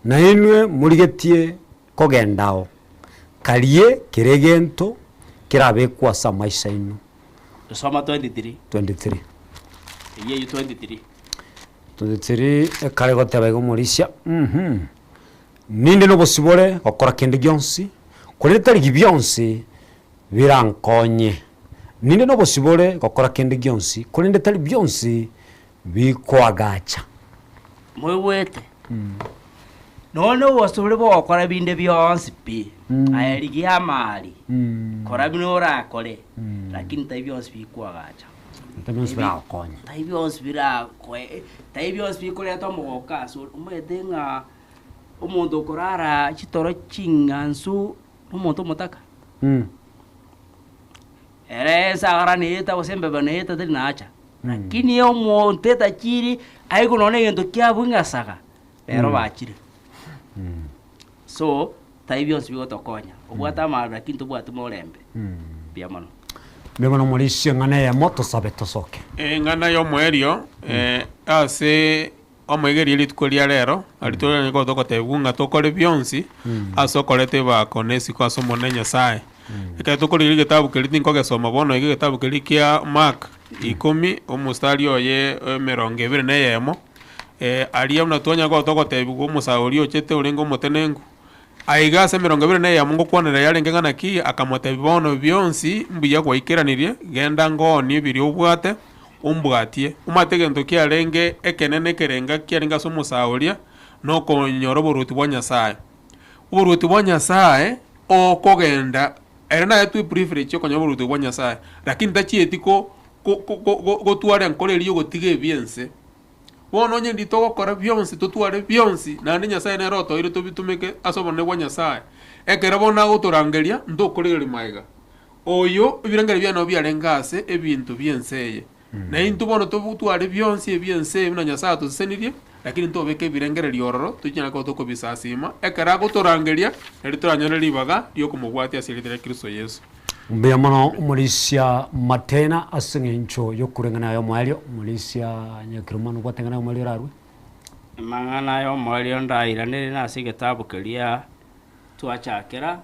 na inwe morigetie kogendao, karie kera egento kerabekwe ase amaiso aino. Soma 23. 23. Eyio eyio 23. 23 ekare goteba iga omorisia, uhum, Ninde nobosibore gokora kende gionsi, korende tari bionsi birankonye. Ninde nobosibore gokora kende gionsi, korende tari bionsi bikoagacha. Moigwete? Nonya nobosibore bw'ogokora binde bionsi pi, aye rigia amari, kora buna orakore, lakini tari bionsi bikoagacha. Tari bionsi biragokonye. Tari bionsi birakoe, tari bionsi bikoreta omogoko asore. Omanyete ng'a omonto okorara chitoro ching'ansu. Omonto omotaka. Ere ensagara neeta gose embeba neeta teri naacha. Lakini omonto etachiri aigwe nonya na egento kiabwo ng'a saga, rero bachire. So, tai bionsi bigotokonya. Obwate amari lakini tobwati morembe. Mbuya mono. Mbuya mono morisia eng'ana eyemo tosabe tosoke. Eng'ana y'omoerio ase omoigereria rituko ria rero, aria toranyare koba togotebigwa ng'a tokore bionsi ase okoreta ebako na esiko ase Omonene Nyasae. Ekero tokorigereria egetabu keria tinkogesoma bono iga egetabu keria kia Mark ikomi omostari oye emerongo ebere na eyemo, aria buna twanyara koba togotebigwa omosae oria ochete orenge omotenenku, Aiga ase emerongo ebere na eyemo ngokwanera yarenge ng'a naki, akamotebia, Bono bionsi mbuya gwaikeranirie, genda ngoonie biria obwate, ombwatie. Omanyete egento kiarenge ekenene ekerenga kiarenge ase omosaa oria, nokonyora oboruoti bwa Nyasae. Oboruoti bwa Nyasae, okogenda ere naetwe eprivilege ya okonyora oboruoti bwa Nyasae, lakini tachieti ko ko ko gotwara enkoro eria ya ogotiga ebi'ense. Bono onye ndiri togokora bionsi, totware bionsi, naende Nyasae nere otoire tobitumeke ase obonene bwa Nyasae. Ekero bono agotorangeria, ntokorigereria magega. Oyo ebirengererio biaye nabo biarenge ase ebinto bi'ense eye. Na intwe bono tobutware bionsi ebi'ense eye buna Nyasae atosesenirie, lakini ntobeke ebirengererio ororo, tochia koba tokobisasima. Ekero agotorangeria, nario toranyore ribaga ri'okomobwatia ase erieta ria Kristo Yeso. Mbuya mono omorisia Matena ase eng'encho y'okoreng'ana aye omoerio, omorisia Nyakiroma nobwate eng'ana y'omoerio orarue? Amang'ana y'omoerio ndairanere nase egetabu keria twachakera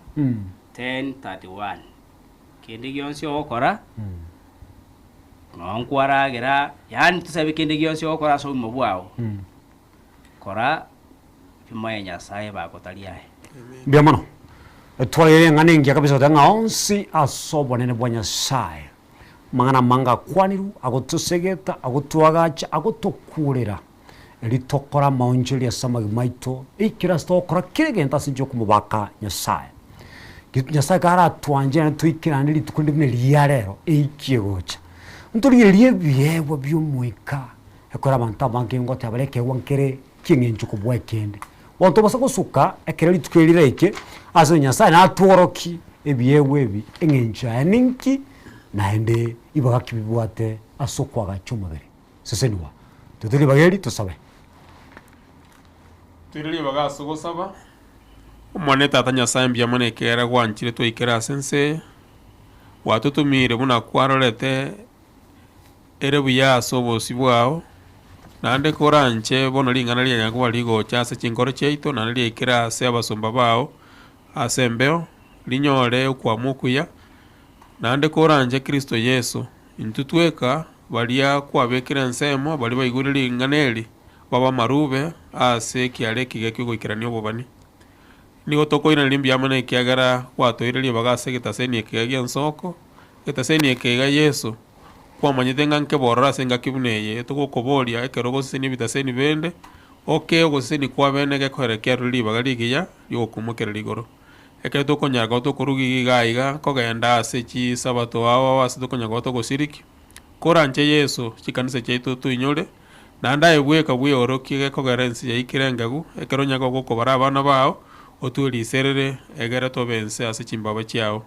10:31. Kende gionsi ogokora, nonye nkwaragera, yaani tosabe kende gionsi ogokora ase obogima bwao, kora bimoe Nyasaye bagotari aye. Mbuya mono. Twaeire eng'ana engiya kabisa goteba ng'a onsi ase obonene bwa Nyasaye. Amang'ana amange akwanirwe, agotosegeta, agotwagacha, agotokurera, erio tokore amaonchoreria ase amagima aito, eikere ase togokora kera egento ase enchera yokomobaka Nyasaye. Nyasaye karatwanche naende toike naende rituko rinde buna riria rero, eikie gocha. Ntorigererie ebiegwa bia omoika, ekero abanto abange ngoteba bare ekeegwa nkere ki'eng'encho kobua ekende. Bono tobasa gosuka ekero rituko eri riraike, ase Nyasaye natworokie ebiegwa ebi eng'encho yaye ninki, naende ibaga ki bibwate ase okoagacha omobere. Sesenigwa. Tote ribaga eri tosabe. Toire ribaga ase ogosaba. Omonene Tata Nyasae mbuya mono ekiagera gwanchire twaikera ase ense eye, gwatotomiire buna kwarorete ere buya ase obosio bwao, naende koranche bono ring'ana rianyare koba rigocha ase chinkoro chiaito, naende riaikire ase abasomba bao ase embeo, rinyore okwama okuya, naende koranche Kristo Yeso, intwe tweka baria kwabekire ensemo, baria baigure ring'ana eri, babe amarube ase ekiara ekiya ki'ogoikerania obobani. Nigo tokoiraneria mbuya mono ekiagera gwatoeire ribaga ase egetaseni ekiya gi'ensoko, egetaseni eke iga Yeso, kwamanyete ng'a nkebororo ase engaki buna eye, togokoboria ekero ogosesenia ebitaseni bende, okee ogosesenia kwa bene gekoera kiarure ribaga rigiya ri'ogokumokerera igoro. Ekero tokonyara koba tokoruga iga iga iga, kogenda ase chisabato ao ao ase tokonyara koba togosiriki, koranche Yeso chikanisa chiaito toinyore, Naende aye bweka bweorokie gekogera ense yaikire engegu, ekero onye gokobara abana bao, otwe riserere, egere tobe ense ase chimbaba chiao.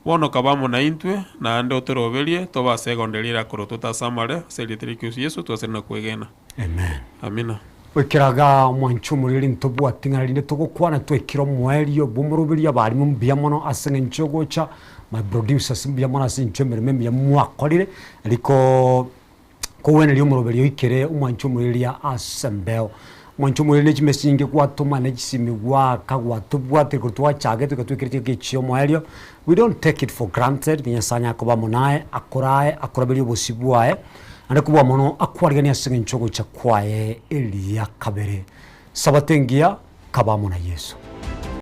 Bono kaba amo naintwe, naende otoroberie, tobe ase egondo eria erakorotwe totasamare, ase erieta ria Kristo Yeso twasire na kwegena. Amen. Amina. Goikera igaa omwancho omoriri ntobwati ng'a rinde togokwana twaikire omoerio bw'omoroberio abarimu mbuya mono ase eng'encho yogocha, my producers mbuya mono ase eng'encho emeremo emiya mwakorire, rikoo. Kogweneria omoroberi oikere omwancho omoreria ase embeo. Omwancho omoreria ne chimesi chinge gwatoma ne chisimi gwaaka gwatobwatire korwa twachagete goika twekire chingaki echi chiomoerio, we don't take it for granted, ki Nyasaye anyare koba amo naye, akorae, akoraberie obosio bwaye, naende kobua mono akwariganie ase eng'encho ogocha kwaye eria kabere. Sabato engiya, kaba amo na Yeso.